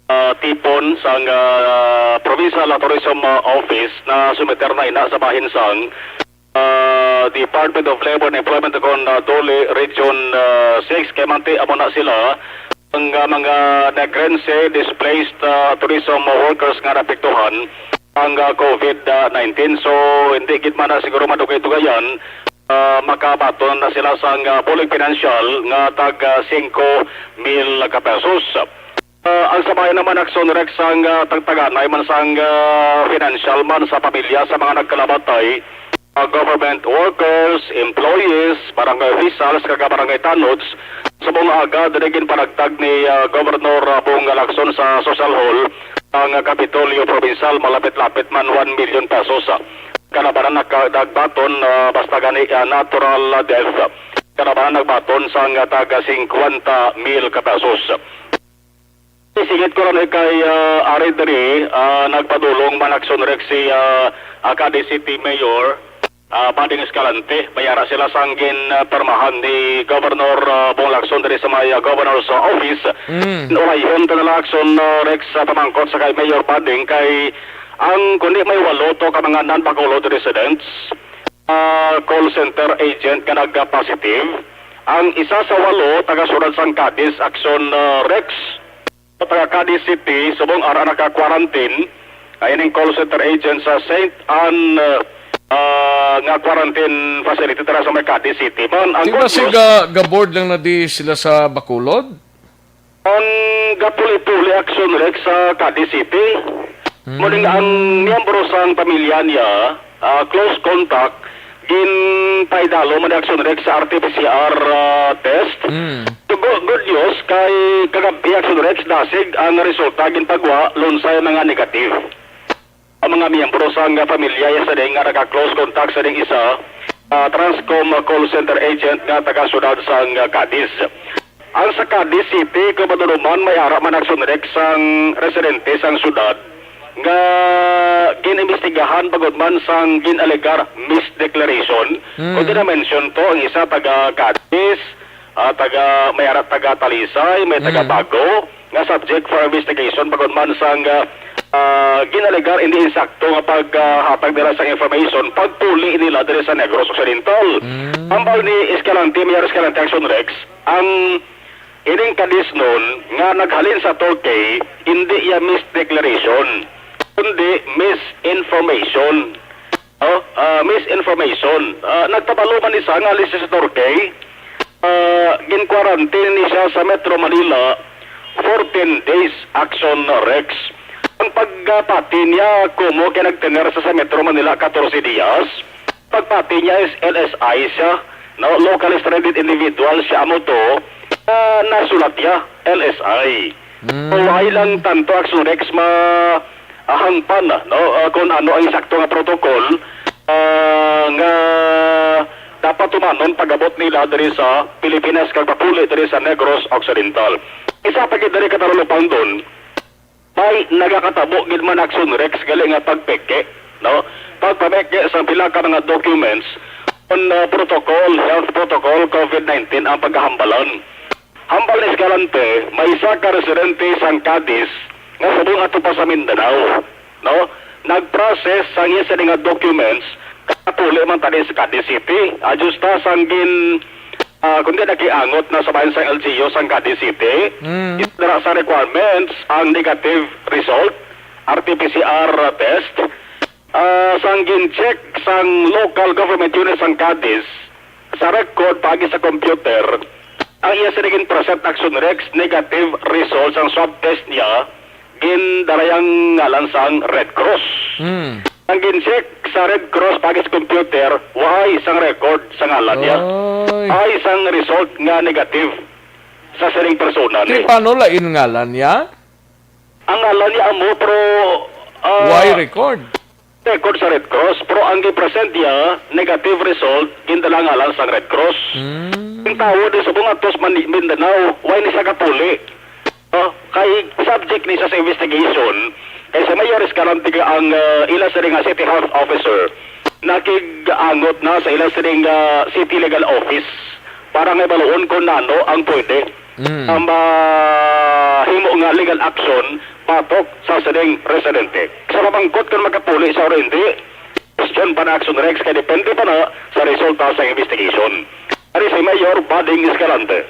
uh, tipon sang, uh, Provincial Tourism, uh, Office na sumiter na ina sa bahin sang ah, Department of Labor and Employment kon, ah, DOLE Region, ah, six, kay manti amo na sila ang, ah, mga Negrense displaced, ah, tourism workers nga naapektuhan ang, ah, COVID nineteen. So, hindi gid man na siguro madugay-dugayan, ah, makabaton na sila sang, ah, bulig pinansyal nga tag, ah, singko mil ka pesos. Ah, ang Sabayan naman, Action Rex, ang, ah, tagtaganay man sang, ah, financial man sa pamilya sa mga nagkalamatay, ah, government workers, employees, barangay officials, kag barangay tanods. Sa mga aga, diri ginpanagtag ni, ah, Governor, ah, Bong Lacson sa Social Hall ang, ah, Kapitolyo Provincial, malapit-lapit man one million pesos, ah. Kalabanan nagka-, nagbaton, ah, basta gani, ah, natural, ah, death. Kalabanan nagbaton sang, ah, taga singkwenta mil ka pesos. Isingit ko lang kay, ah, Ari diri, ah, nagpadulong man, Action Rex, si, ah, ah, Cadiz City Mayor, ah, Bading Escalante. May ara sila sang gin, ah, pirmahan ni Governor, ah, Bong Lacson diri sa may, ah, Governor's, ah, Office. Mm. Urayhon ta na lang, Action, ah, Rex, sa pamangkot sa kay Mayor Bading kay ang kundi may walo to ka mga non-Bacolod residents, ah, call center agent nga nagka-positive. Ang isa sa walo, taga siyudad sang Cadiz, Action, ah, Rex. Taga Cadiz City, subong ara naka-quarantine, ah, ining call center agent sa Saint Ann, ah, ah, nga quarantine facility dira sa may Cadiz City. Man, ang Di ba good news, siga ga-board lang na di sila sa Bacolod? Ang gapuli-puli, Action Rex, sa Cadiz City. Muning ang Mm. miyembro sang pamilya niya, ah, close contact, ginpaidalo man, Action Rex, sa R T P C R, ah, test. Mm. So, go-, good news kay kagabi, Action Rex, dasig ang resulta, ginpagwa, lunsay mga negative. Ang mga miyembro sang pamilya ya sa ding nga naka-close contact sa ding isa, ah, Transcom call center agent nga taga siyudad sang Cadiz. Ang sa Cadiz City, kung maduluman, may ara man, Action Rex, sang residente sang siyudad nga gin-imbestigahan bangod man sang gin-alegar misdeclaration. Mm. Kung di na-mention to, ang isa taga Cadiz, ah, taga, may ara taga Talisay, may taga Mm. Bago, nga subject for investigation bangod man sang, ah, ah, gin-alegar hindi insakto nga paghatag nila sang information, pagpuli nila diri sa Negros Occidental. Mm. Hambal ni Escalante, Mayor Escalante, Action Rex, ang ining Cadiz nun nga naghalin sa Turkey, hindi iya misdeclaration, kundi misinformation. Oh, ah, misinformation. Ah, nagpabalo man ni sa nga legislator kay, ah, gin-quarantine ni siya sa Metro Manila, fourteen days, Action Rex. Ang pagpati niya, kumo kay nagtener sa, sa Metro Manila, katorse dias. Pagpati niya is L S I siya, no? Locally stranded individual siya, amo to, ah, nasulat niya, L S I. Mm. So, wala lang tanto, Action Rex, ma, ah, hangpan, no? Ah, kung ano ang sakto nga protocol, ah, nga dapat tumanon pag-abot nila diri sa Pilipinas kag papuli diri sa Negros Occidental. Isa pa gid diri katarulupang dun, may nagakatabo gid man, Action Rex, gali nga pagpeke, no? Pagpameke sa pila ka mga documents on, ah, protocol, health protocol, COVID nineteen ang pagkahambalan. Hambal ni Escalante, may isa ka residente sang Cadiz nga subong ato pa sa Mindanao, no? Nag-process sang iya sini nga documents, kapuli man tani sa Cadiz City. Ajusta sang gin, ah, kundi nakiangot na sa bahin sang L G U sang Cadiz City. Mm. Dara sa requirements ang negative result, R T P C R test. Ah, sang gin-check sang local government unit sang Cadiz, sa record paagi sa computer, ang iya sini gin-present, Action Rex, negative result sang swab test niya, gindala ang ngalan sang Red Cross. Hmm. Ang gin-check sa Red Cross paagi sa computer, waay sang record sa ngalan niya. Oy. Waay sang result nga negative sa sining persona Ti ni. Paano lain ngalan niya? Ang ngalan niya amo, pero, ah, Waay record? Record sa Red Cross, pero ang gi-present niya, negative result, gindala ngalan sang Red Cross. Mm. Ang tawo di subong ato sa Mani-, Mindanao, wala ni sa kapuli. Oh, kay subject ni sa, sa investigation, kay sa Mayor Escalante ang, ah, ila sining nga City Health Officer, nakig-angot na sa ila sining, ah, City Legal Office para nga ibaluon kung nano ang pwede Mm. ang mahimo nga legal action batok sa sining residente. Sa pamangkot kung makapuli sa o hindi, Question pa na, Action Rex, kay depende pa na sa resulta sa investigation. Ari si Mayor Bading Escalante.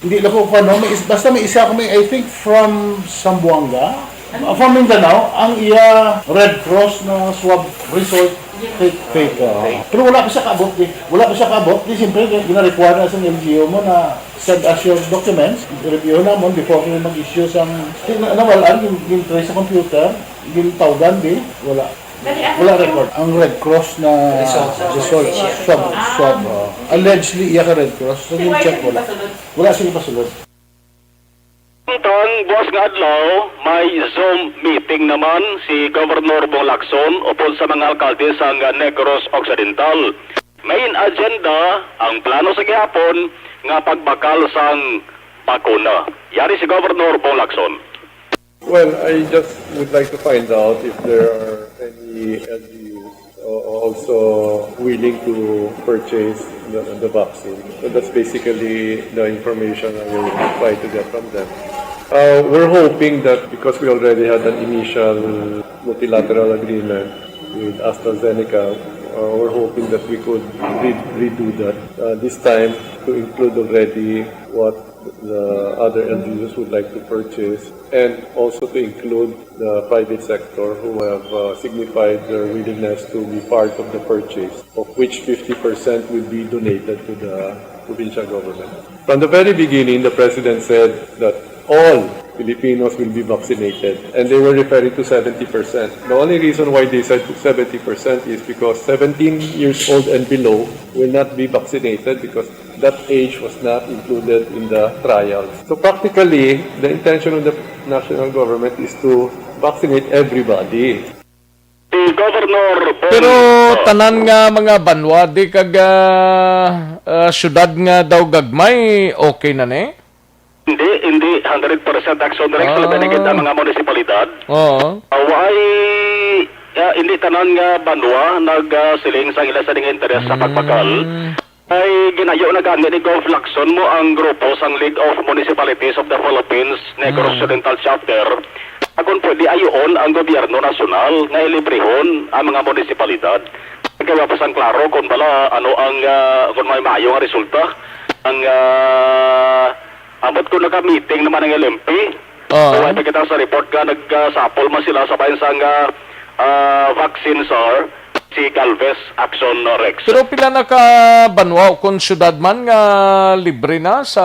Hindi lang ko, ano, may is-, basta may isa kami, I think, from Zamboanga, uh, from Mindanao, ang iya Red Cross na swab result fake, fake, uh, pero wala pa siya kaabot, di. Wala pa siya kaabot, di, siyempre, gina-require na sa L G U mo na send us your documents, review namon before kami mag-issue sang, di, na, na, wala, gin-, gin-trace sa computer, gintawgan, di, wala. Wala record. Ang Red Cross na result, swab, swab, oh. Allegedly, iya ka Red Cross. So, yung check, wala. Wala sila pasulod. Samtang buwas nga adlaw, may Zoom meeting naman si Governor Bong Lacson upod sa mga alkalde sang Negros Occidental. Main agenda ang plano sa gihapon nga pagbakal sang bakuna. Yari si Governor Bong Lacson. Well, I just would like to find out if there are any L G Us, uh, also willing to purchase the, the vaccine. So that's basically the information I will try to get from them. Uh, we're hoping that because we already had an initial multilateral agreement with AstraZeneca, uh, we're hoping that we could re-, redo that, uh, this time to include already what the other L G Us would like to purchase, and also to include the private sector who have, uh, signified their willingness to be part of the purchase, of which fifty percent will be donated to the provincial government. From the very beginning, the president said that all Filipinos will be vaccinated, and they were referring to seventy percent. The only reason why they said seventy percent is because seventeen years old and below will not be vaccinated because that age was not included in the trial. So practically, the intention of the national government is to vaccinate everybody. Si Governor Bong Pero tanan nga mga banwa, di kag, ah, ah, syudad nga daw gagmay, okay na ni? Hindi, hindi hundred percent Action Rex, Ah. labi na gid ang mga munisipalidad. Oo. Ah, waay, ah, hindi tanan nga banwa nag, ah, siling sang ila sa ning interes sa pagbakal. Mm. Ay, ginayo na gani ni Gov Lacson mo ang grupo sang League of Municipalities of the Philippines Negros Mm. Occidental Chapter, agon pwede ayoon ang gobyerno nasyonal nga ilibrehon ang mga munisipalidad. Kaya pa sang klaro kung bala ano ang, ah, kung may maayo nga resulta ang, ah, ambot ko naka-meeting naman ang L M P. Oo. Kaya pa kita sa report nga nagsapol man sila sa bayan sang, ah, ah, vaccine, sir, si Galvez Action Rex. Pero pila na ka banwa o kon syudad man nga libre na sa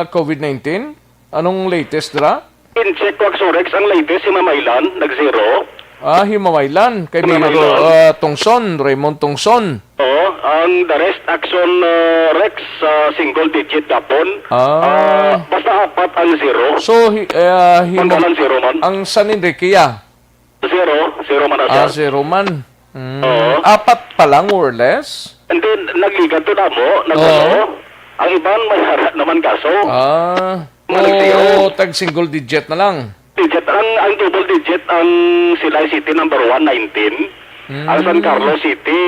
covid nineteen? Anong latest dira? In-check ko, Action Rex, ang latest, Himamaylan, nag-zero. Ah, Himamaylan. Kay Mayor, Himamaylan. Ah, Tongson, Raymond Tongson. Oo, ang the rest, Action, ah, Rex, ah, single digit gapon. Ah. Ah, basta apat ang zero. So, hi-, ah, Hima-, Ang kanan zero man. Ang San Enrique, ah? Zero, zero man na siya. Ah, zero man. Mm, Oo. apat pa lang, more or less? And then, nagligad to namo, nag-, Oo. ano, ang iban may hara naman kaso. Ah. Mga nag-zero. Oo, tag single digit na lang. Digit, ang, ang double digit, ang Silay City number one, nineteen. Ang San Mm. Carlos City,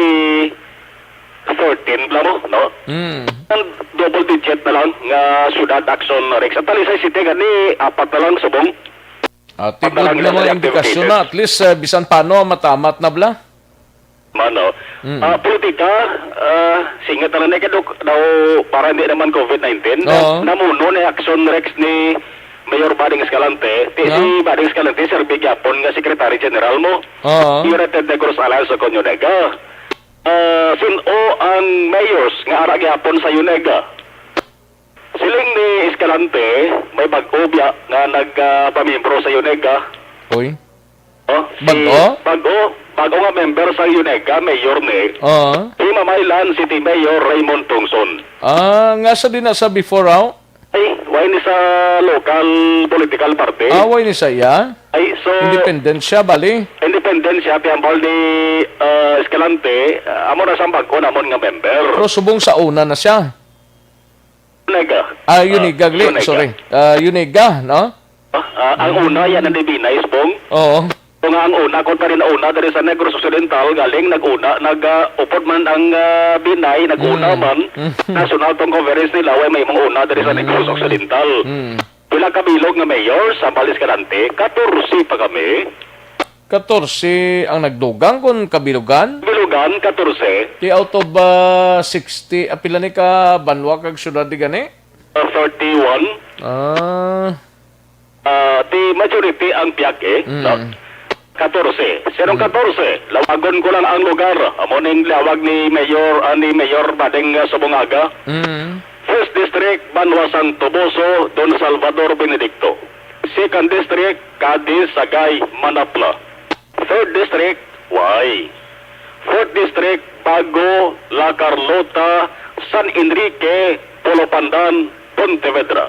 thirteen lang mo, no? Mm. Ang double digit na lang nga syudad, Action Rex. Ang Talisay City gani, apat na lang subong. Ah, Apat na tigod lang na mga sila indikasyon activities. na. At least, ah, bisan paano, matamat na bala. Mano. Mm. Ah, politika, ah, singat na lang na kadok daw para hindi naman covid nineteen. Oo. Namuno ni Action Rex ni Mayor Bading Escalante. Ti-, Yeah. si Bading Escalante, serbi gyapon nga Secretary General mo. Oo. United Negros Alliance o kon UNEGA. Ah, sin-o ang mayors nga ara gyapon sa UNEGA? Siling ni Escalante, may bag-o biya nga nag, ah, pamiyembro sa UNEGA. Uy. Oh, si Bag-o? Bag-o, bag-o nga member sa UNEGA, mayor ni. Oo. Himamaylan City Mayor Raymond Tongson. Ah, nga sa di na sa before, aw? Ay, why ni sa local political party? Ah, why ni sa iya? Ay, so Independent siya, bali? Independent siya, piyambal ni, ah, Escalante, ah, amo na sa bag-o namon nga member. Pero subong sa una na siya. UNEGA. Ah, Ah, UNEGA, gali. UNEGA. Sorry. Ah, UNEGA, no? Ah, ah, ang una, yan ang Binay, Bong. Oo. Kung ang una, kung pa rin una, diri sa Negros Occidental, galing nag-una, nag, ah, upod man ang, ah, Binay, nag-una Mm. man, Mm. national tong conference nila, way may mga una diri sa Negros Mm. Occidental. Mm. Pila ka bilog nga mayor sa Escalante, katorse pa kami. Katorse ang nagdugang kon kabilugan? Bilugan, katorse. Ti out of, ah, sixty, ah, pila ni ka banwa kag syudad di gani? Ah, thirty-one. Ah. Ah, ti majority ang Piak, eh, Mm. no? Katorse. Sinong Mm. katorse? Lawagon ko lang ang lugar. Amo ning lawag ni Mayor, ah, ni Mayor Bading, ah, Subongaga. Mm. First District, Banwa sang Toboso, Don Salvador Benedicto. Second District, Cadiz, Sagay, Manapla. Third District, Wai. Fourth District, Bago, La Carlota, San Enrique, Polo Pandan, Pontevedra.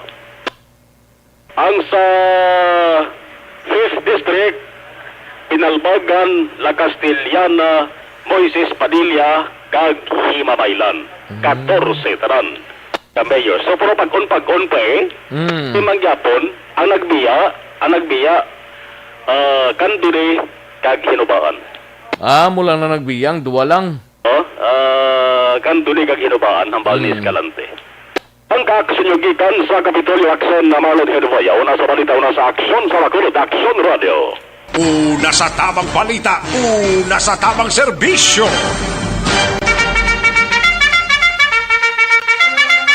Ang sa Fifth District, Pinalbagan, La Castellana, Moises Padilla, kag Himabaylan. Mm. Katorse tanan ka mayor. So, pero pag-on, pag-on pa eh. Mm. Di man gyapon, ang nagbiya, ang nagbiya, ah, Candoni kag Hinubaan. Ah, amo lang na nagbiya, ang duwa lang. Oh, ah, Candoni kag Hinubaan, hambal ni Mm. Escalante. Ang kaaksyon nyo gikan sa Kapitolyo, Aksyon na Marlon Herboya. Una sa balita, una sa aksyon sa Bacolod, Aksyon Radio. Una sa tamang balita, una sa tamang serbisyo.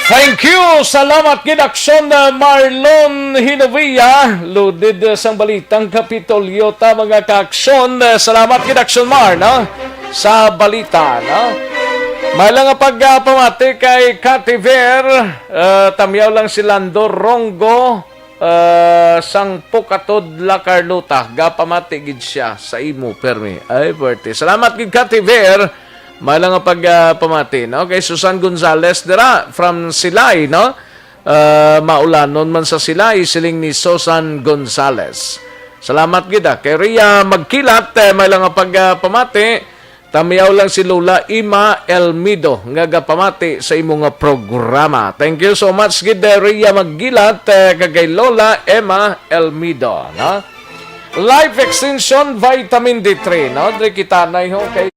Thank you. Salamat gid, Aksyon, uh, Marlon Hinovia. Loaded, uh, sang balitang Kapitolyo ta, mga kaaksyon. Uh, salamat gid, Aksyon Mar, no? Sa balita, no? May lang nga pagpamati kay Kativer, uh, tamyaw lang si Lando Rongo, ah, sang Pukatod, La Carlota, gapamati gid siya sa imo, permi. Ay, puwerte. Salamat gid, Kativer. May lang nga pag, ah, pamati, no? Kay Susan Gonzales dira, from Silay, no? Ah, maulanon man sa Silay, siling ni Susan Gonzales. Salamat gid, ah. Kay Ria Magkilat, eh, may lang nga pag, ah, pamati. Tamyaw lang si Lola Ima Elmido nga gapamati sa imo nga programa. Thank you so much gid, eh, Rhea Maggilat, eh, kag kay Lola Emma Elmido, no? Life Extension Vitamin D three, no? Diri kita na, ho, kay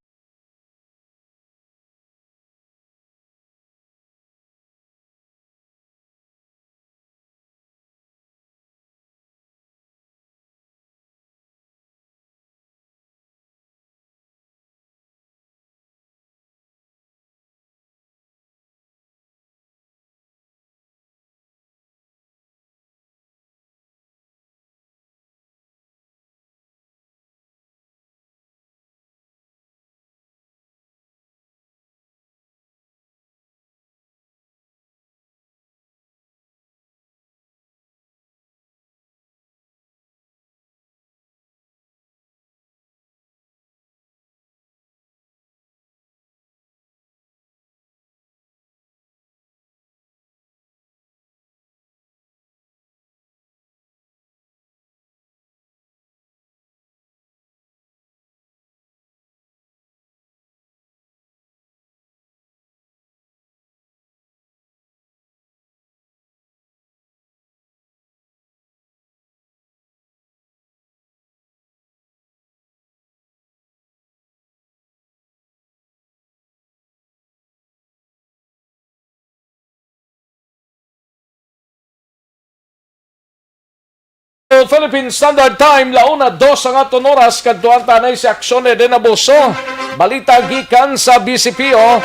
Philippine Standard Time, la una dos ang aton oras, kadtuan ta anay si Aksyon Eden Abuso. Balita gikan sa B C P O,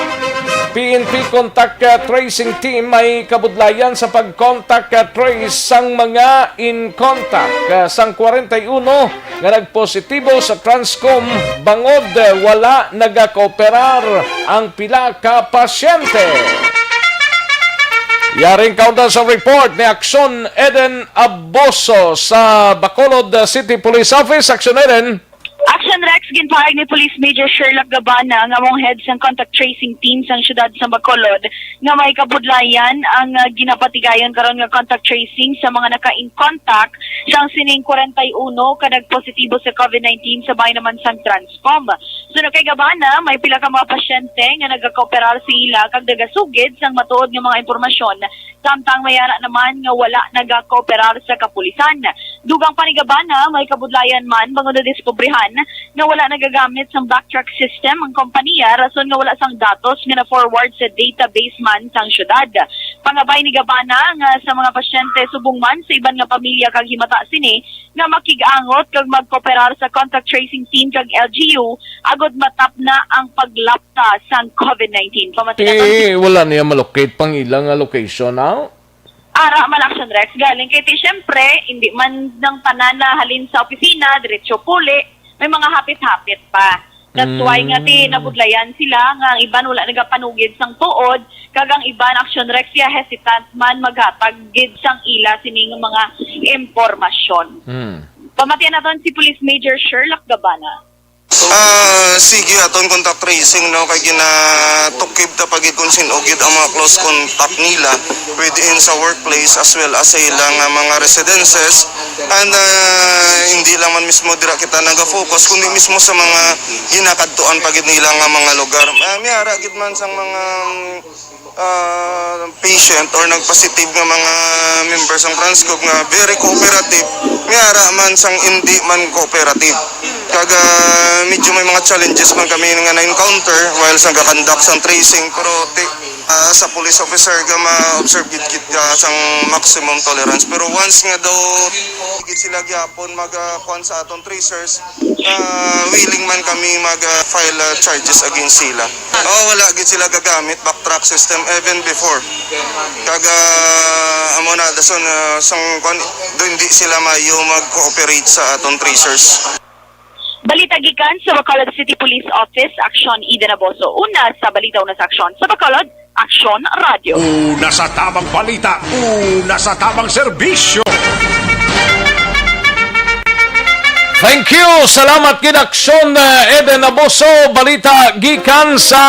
P N P Contact, uh, Tracing Team may kabudlayan sa pag-contact, uh, trace sang mga in contact, uh, sang kwarenta y uno nga nagpositibo sa Transcom bangod, uh, wala nagakooperar ang pila ka pasyente. Yaring kaunda sa report ni Aksyon Eden Abuso sa Bacolod City Police Office. Aksyon Eden. Action Rex, ginpahayag ni Police Major Sherlock Gabana nga among head sang contact tracing team sang siyudad sa Bacolod nga may kabudlayan ang, ah, ginapatigayon karon nga contact tracing sa mga naka-in contact sang sining kwarenta y uno ka nagpositibo sa COVID nineteen sa Bayanihan sang Transcom. Suno kay Gabana, may pila ka mga pasyente nga nagakooperar sa ila kag nagasugid sang matuod nga mga impormasyon Samtang may ara naman nga wala nagakooperar sa kapulisan. Dugang pa ni Gabana, may kabudlayan man bangod nadiskubrihan nga wala nagagamit sang backtrack system ang kompanya, rason nga wala sang datos nga na-forward sa database man sang syudad. Pangabay ni Gabana nga sa mga pasyente subong man sa iban nga pamilya kag himata sini nga makig-angot kag magkooperar sa contact tracing team kag L G U agod matapna ang paglapta sang COVID nineteen. Pamati naton si Eh, wala niya malocate pang ila nga location, no? Ara man, Action Rex, galing kay ti, siyempre, hindi man nang tanan na halin sa opisina, diretso puli, may mga hapit-hapit pa. That's why nga ti Mm. nabudlayan sila nga ang iban wala nagapanugid sang tuod, kag ang iban, Action Rex, ya hesitant man maghatag gid sang ila sining mga impormasyon. Hmm. Pamatian naton si Police Major Sherlock Gabana. Ah, sige, aton contact tracing, no, kay ginatukib ta pa gid kung sin-o gid ang mga close contact nila within sa workplace as well as sa ilang, ah, mga residences. And, ah, hindi lang man mismo dira kita naga-focus, kundi mismo sa mga ginakadtuan pa gid nila nga mga lugar. Ah, may ara gid man sang mga, mm, ah, patient or nagpositive nga mga members sang Transgov nga very cooperative, may ara man sang hindi man cooperative. Kag, ah, medyo may mga challenges man kami nga na-encounter while sa gakandak sang tracing, pero ti-, ah, sa police officer nga ma-observe gid, gid ka sang maximum tolerance. Pero once nga daw gid sila gyapon mag, ah, kuwan sa aton tracers, ah, willing man kami mag, ah, file, ah, charges against sila. Oh, wala gid sila gagamit backtrack system even before. Kag, ah, amo na dason, ah, sang kwan, do hindi sila mayo mag-cooperate sa aton tracers. Balita gikan sa Bacolod City Police Office, Aksyon Eden Aboso. Una sa balita, una sa aksyon sa Bacolod, Aksyon Radyo. Una sa tamang balita, una sa tamang serbisyo. Thank you. Salamat gid, Aksyon, uh, Eden Aboso. Balita gikan sa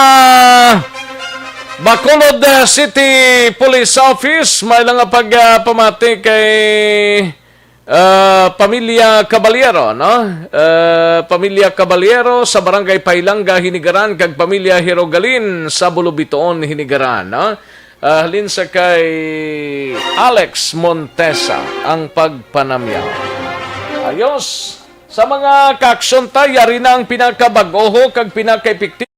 Bacolod, uh, City Police Office. May lang nga pag, uh, pamati kay, uh, Pamilya Caballero, no? Uh, Pamilya Caballero sa Barangay Pailanga, Hinigaran, kag Pamilya Hirogalin sa Bulubitoon, Hinigaran, no? Ah, halin sa kay Alex Montesa ang pagpanamyaw. Ayos. Sa mga kaaksyon ta, yari na ang pinakabag-oho kag pinaka-epektibo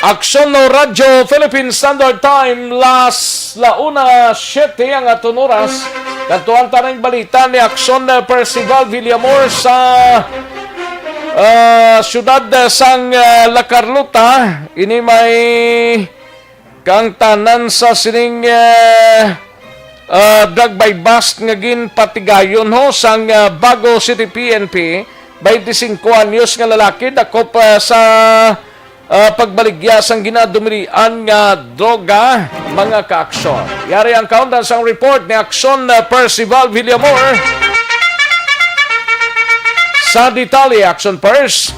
Aksyon no Radyo Philippine Standard Time, las la una siete ang aton oras. Kadtuan ta ning balita ni Aksyon, eh, Percival Villamor sa, ah, siyudad, eh, sang, eh, La Carlota. Ini may kang tanan sa sining, eh, ah, drug buy-bust nga ginpatigayon ho sang, ah, Bago City P N P, twenty-five anyos nga lalaki dakop, ah, sa, ah, pagbaligya sang ginadumilian nga droga, mga kaaksyon. Yari ang kaundan sang report ni Aksyon, ah, Percival Villamor. Sa detalye, Aksyon Pers.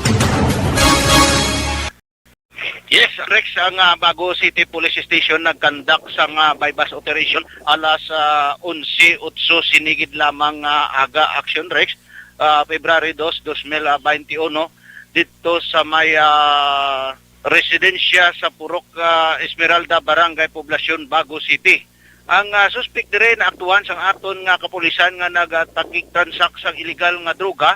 Yes, Rex, ang ah, Bago City Police Station nagkandak sa nga buy-bust operation alas ah, onse otso sinigid lamang nga aga, Action Rex, ah, February dos, dos mil bainti uno, dito sa may ah, residensya sa Purok ah, Esmeralda, Barangay Poblacion, Bago City. Ang ah, suspek diri naaktuhan sang aton nga kapulisan nga nagtakig-transak sang iligal nga droga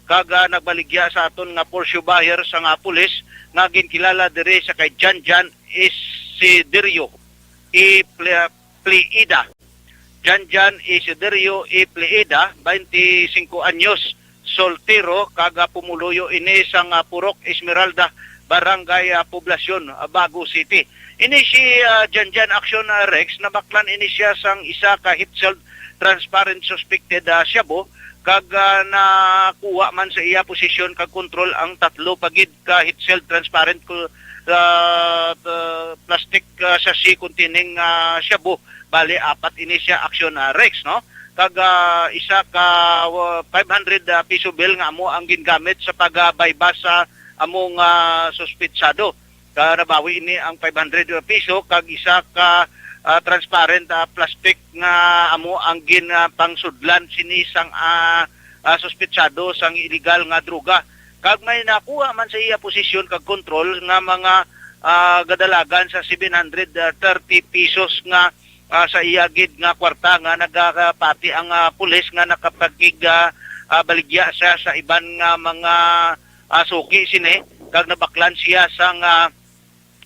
kag ah, nagbaligya sa aton nga Porsche buyer sa nga pulis nga ginkilala diri sa kay Janjan Isiderio E. Ple-, Pleida. Janjan Isiderio E. Pleida, twenty-five anyos, soltero, kag ah, pumuluyo ini sang ah, Purok Esmeralda, Barangay ah, Poblacion, ah, Bago City. Ini si ah, Janjan Action ah, Rex, nabaklan ini siya sang isa ka hit-sealed transparent suspected ah, shabu, kag ah, nakuha man sa iya posisyon kag kontrol ang tatlo pa gid ka hit-sealed transparent ku-, ah, ah, plastic ah, sachet containing ah, shabu. Bali, apat ini siya, Action ah, Rex, no? Kag ah, isa ka ah, five hundred ah, piso bill nga amo ang gingamit sa pag-buy-bust sa among ah, suspetsado. Ka nabawi ini ang five hundred piso kag isa ka ah, transparent ah, plastic nga amo ang gin ah, pangsudlan sini sang ah, ah, suspetsado sang iligal nga droga. Kag may nakuha man sa iya posisyon kag kontrol nga mga ah, gadalagan sa seven hundred thirty pesos nga ah, sa iya gid nga kwarta nga nagapati ang ah, pulis nga nakapagig ah, ah, baligya siya sa iban nga mga ah, suki sini kag nabaklan siya sang ah,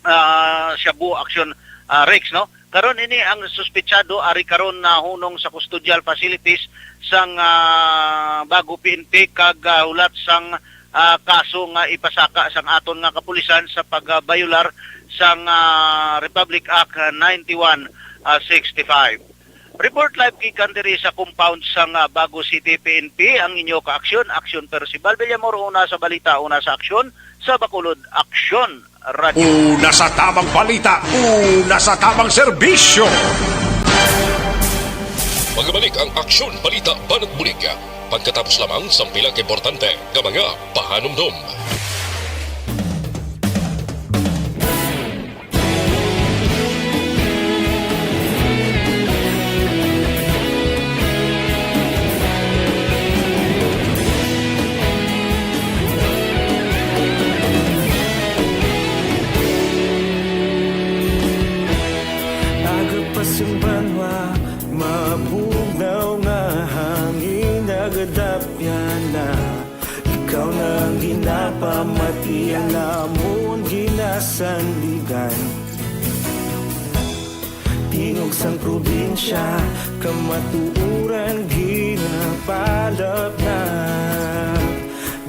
ah, shabu, Action ah, Rex, no? Karon ini ang suspetsado ari karon nahunong sa custodial facilities sang ah, Bago P N P kag ah, hulat sang ah, kaso nga ipasaka sang aton nga kapulisan sa pagbayular sang ah, Republic Act ninety-one sixty-five. Report live gikan diri sa compound sang ah, Bago City P N P, ang inyo ka-aksyon, Aksyon Percival Villamor, una sa balita, una sa aksyon, sa Bacolod Aksyon Radyo. Una sa tamang balita, una sa tamang serbisyo. Magabalik ang Aksyon Balita Banat Bulig pagkatapos lamang sang pila ka importante nga mga pahanumdom. Aga pa sang banwa, mabugnaw nga hangin nagadapyan na. Ikaw na ang ginapamati, ang amon ginasandigan. Tingog sang probinsya, kamatuoran ginapalapnap.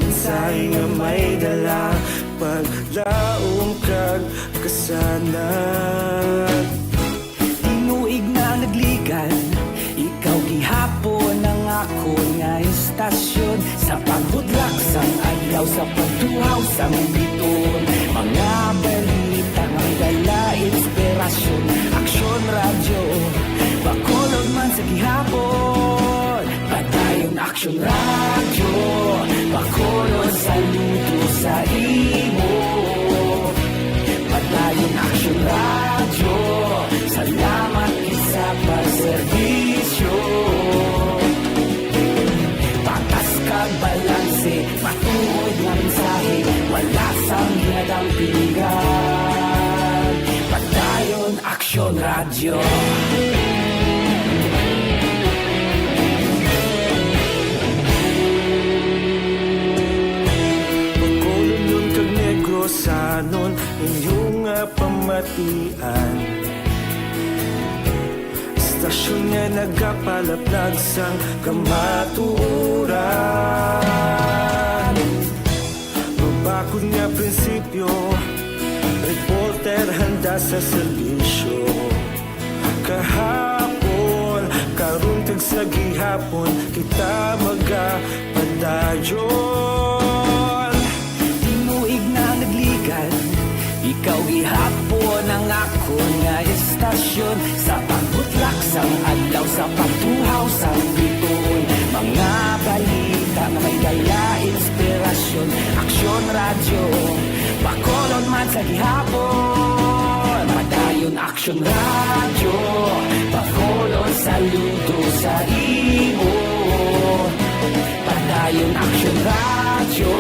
Mensahe nga may dala, paglaom kag kasanag. Tinuig na nagligan, ikaw gihapon ang akon nga istasyon. Sa pagbudlak sang adlaw, sa pagtuhaw sang bituon, mga balita nga may dala inspirasyon. Aksyon Radyo, Bacolod man sa gihapon. Padayon Aksyon Radyo, Bacolod, saludo sa imo. Padayon Aksyon Radyo, salamat gid sa pagserbisyo. Patas kag balanse, matuod nga mensahe, wala sang ginadampingan. Padayon Aksyon Radyo. Bacolodnon kag Negrosanon, inyo nga pamatian. Istasyon nga nagapalaplag sang kamatuoran. Mabakod nga prinsipyo, reporter handa sa serbisyo. Kahapon, karon kag sa gihapon, kita magapadayon. Tinuig na nagligan, ikaw gihapon ang akon nga istasyon. Sa pagbutlak sang adlaw, sa pagtuhaw sang bituon, mga balita nga may dala inspirasyon. Aksyon Radyo, Bacolod man sa gihapon. Aksyon Radyo, pakulon saludo sa imo. Padayon Aksyon Radyo,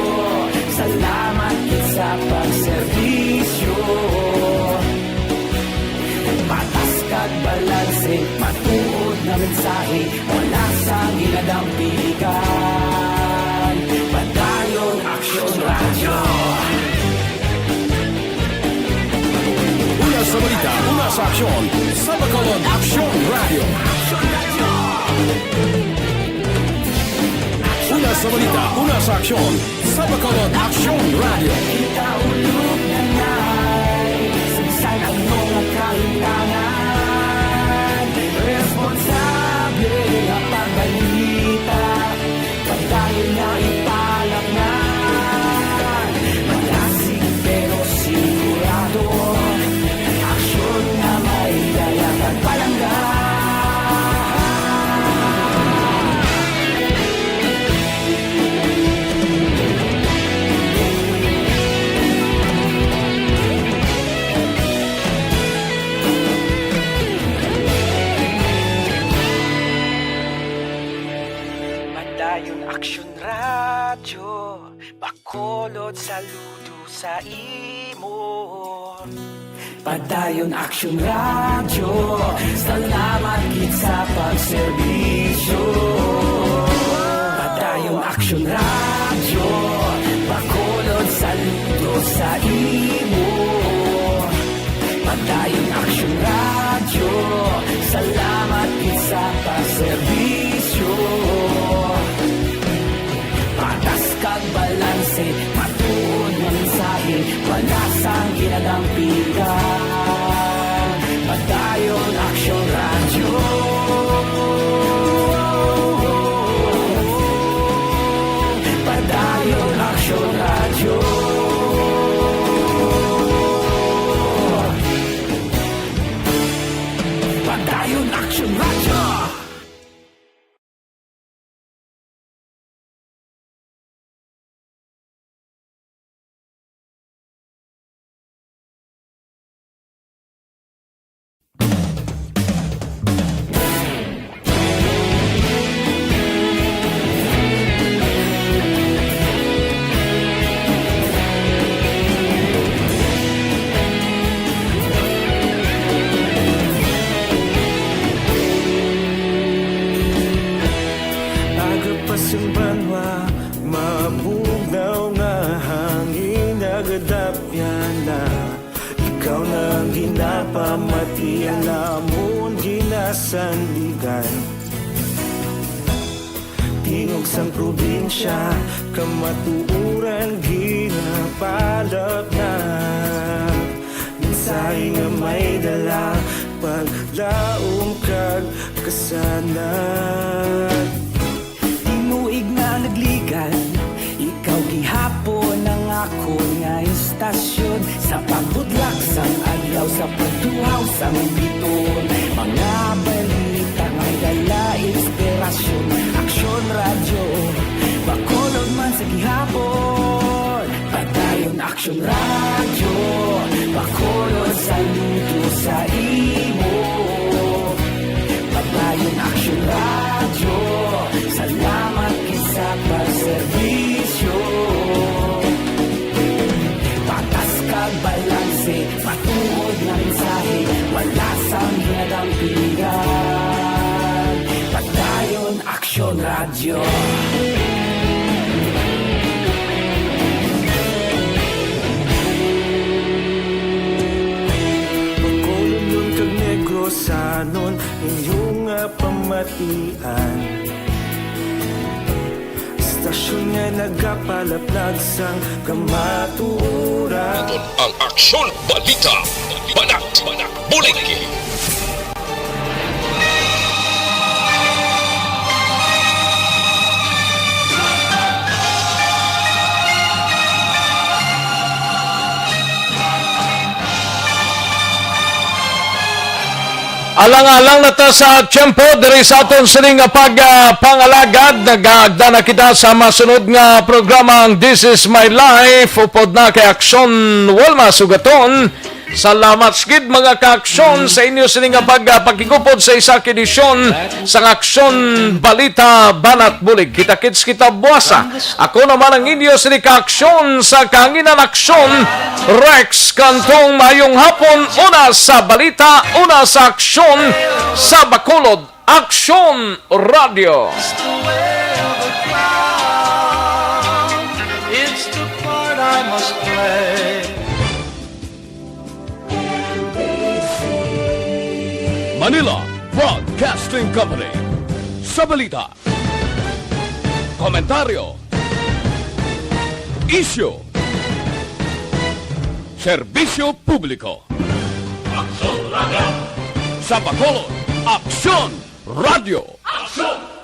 salamat gid sa pagserbisyo. Patas kag balanse, matuod nga mensahe, wala sang ginadampigan. Padayon Aksyon Radyo. Una sa balita, una sa aksyon, sa Bacolod Aksyon Radyo. Una sa balita, una sa aksyon, sa Bacolod Aksyon Radyo. Kita ulog na ngay, sa bisan ano nga kahintangan, responsable nga pagbalita. Padayon nga ipalatnan, malasig pero sigurado. Aksyon nga may dala kag palangga. Padayon Aksyon Radyo, bakulod saludo sa imo. Padayon Aksyon Radyo, salamat gid sa pagserbisyo. Padayon Aksyon Radyo, bakulod saludo sa imo. Padayon Aksyon Radyo, salamat gid sa pagserbisyo. Patas kag balanse, matuod nga mensahe, wala sang ginadampigan. Padayon Aksyon Radyo. Padayon Aksyon Radyo. Padayon Aksyon Radyo. Aga pa sang banwa, mabugnaw nga hangin, nagadapyan na. Ikaw na ang ginapamati, ang lamon ginasandigan. Tingog sang probinsya, kamatuoran ginapalapnag. Mensahe nga may dala, paglaom kag kasanag. Tinuig nga nagligan, ikaw gihapon ang akon nga istasyon. Sa pagbudlak sang adlaw, sa pagtuhaw sang biton, mga balita nga dala inspirasyon. Aksyon Radyo, Bacolod man sa gihapon. Padayon Aksyon Radyo, bakulod saludo sa imo. Padayon Aksyon Radyo, salamat gid sa pagserbisyo. Patas kag balanse, matuod nga mensahe, wala sang ginadampigan. Padayon Aksyon Radyo. Bacolodnon kag Negrosanon, inyo nga pamatian. Istasyon nga nagapalaplag sang kamatuoran. Ang Aksyon Balita, Banat, Bulig. Alang-alang na ta sa tiyempo diri sa aton sini nga pag, ah, pangalagad. Nagagda na kita sa masunod nga programa, ang This Is My Life. Upod na kay Aksyon Walma Sugaton. Salamat sa gid, mga ka-aksyon, sa inyo sini nga pag-, ah, pagkigupod sa isa ka edisyon sang Aksyon Balita Banat Bulig. Kita-kits kita buwasa. Ako naman ang inyo sini ka-aksyon sa kahanginan, Aksyon Rex Cantong. Mayong hapon, una sa balita, una sa aksyon sa Bacolod, Aksyon Radio. It's the way of the clown. It's the part I must play. Manila Broadcasting Company. Sa balita, komentaryo, isyu, serbisyo publiko. Aksyon Radio. Sa Bacolod, Aksyon Radio. Aksyon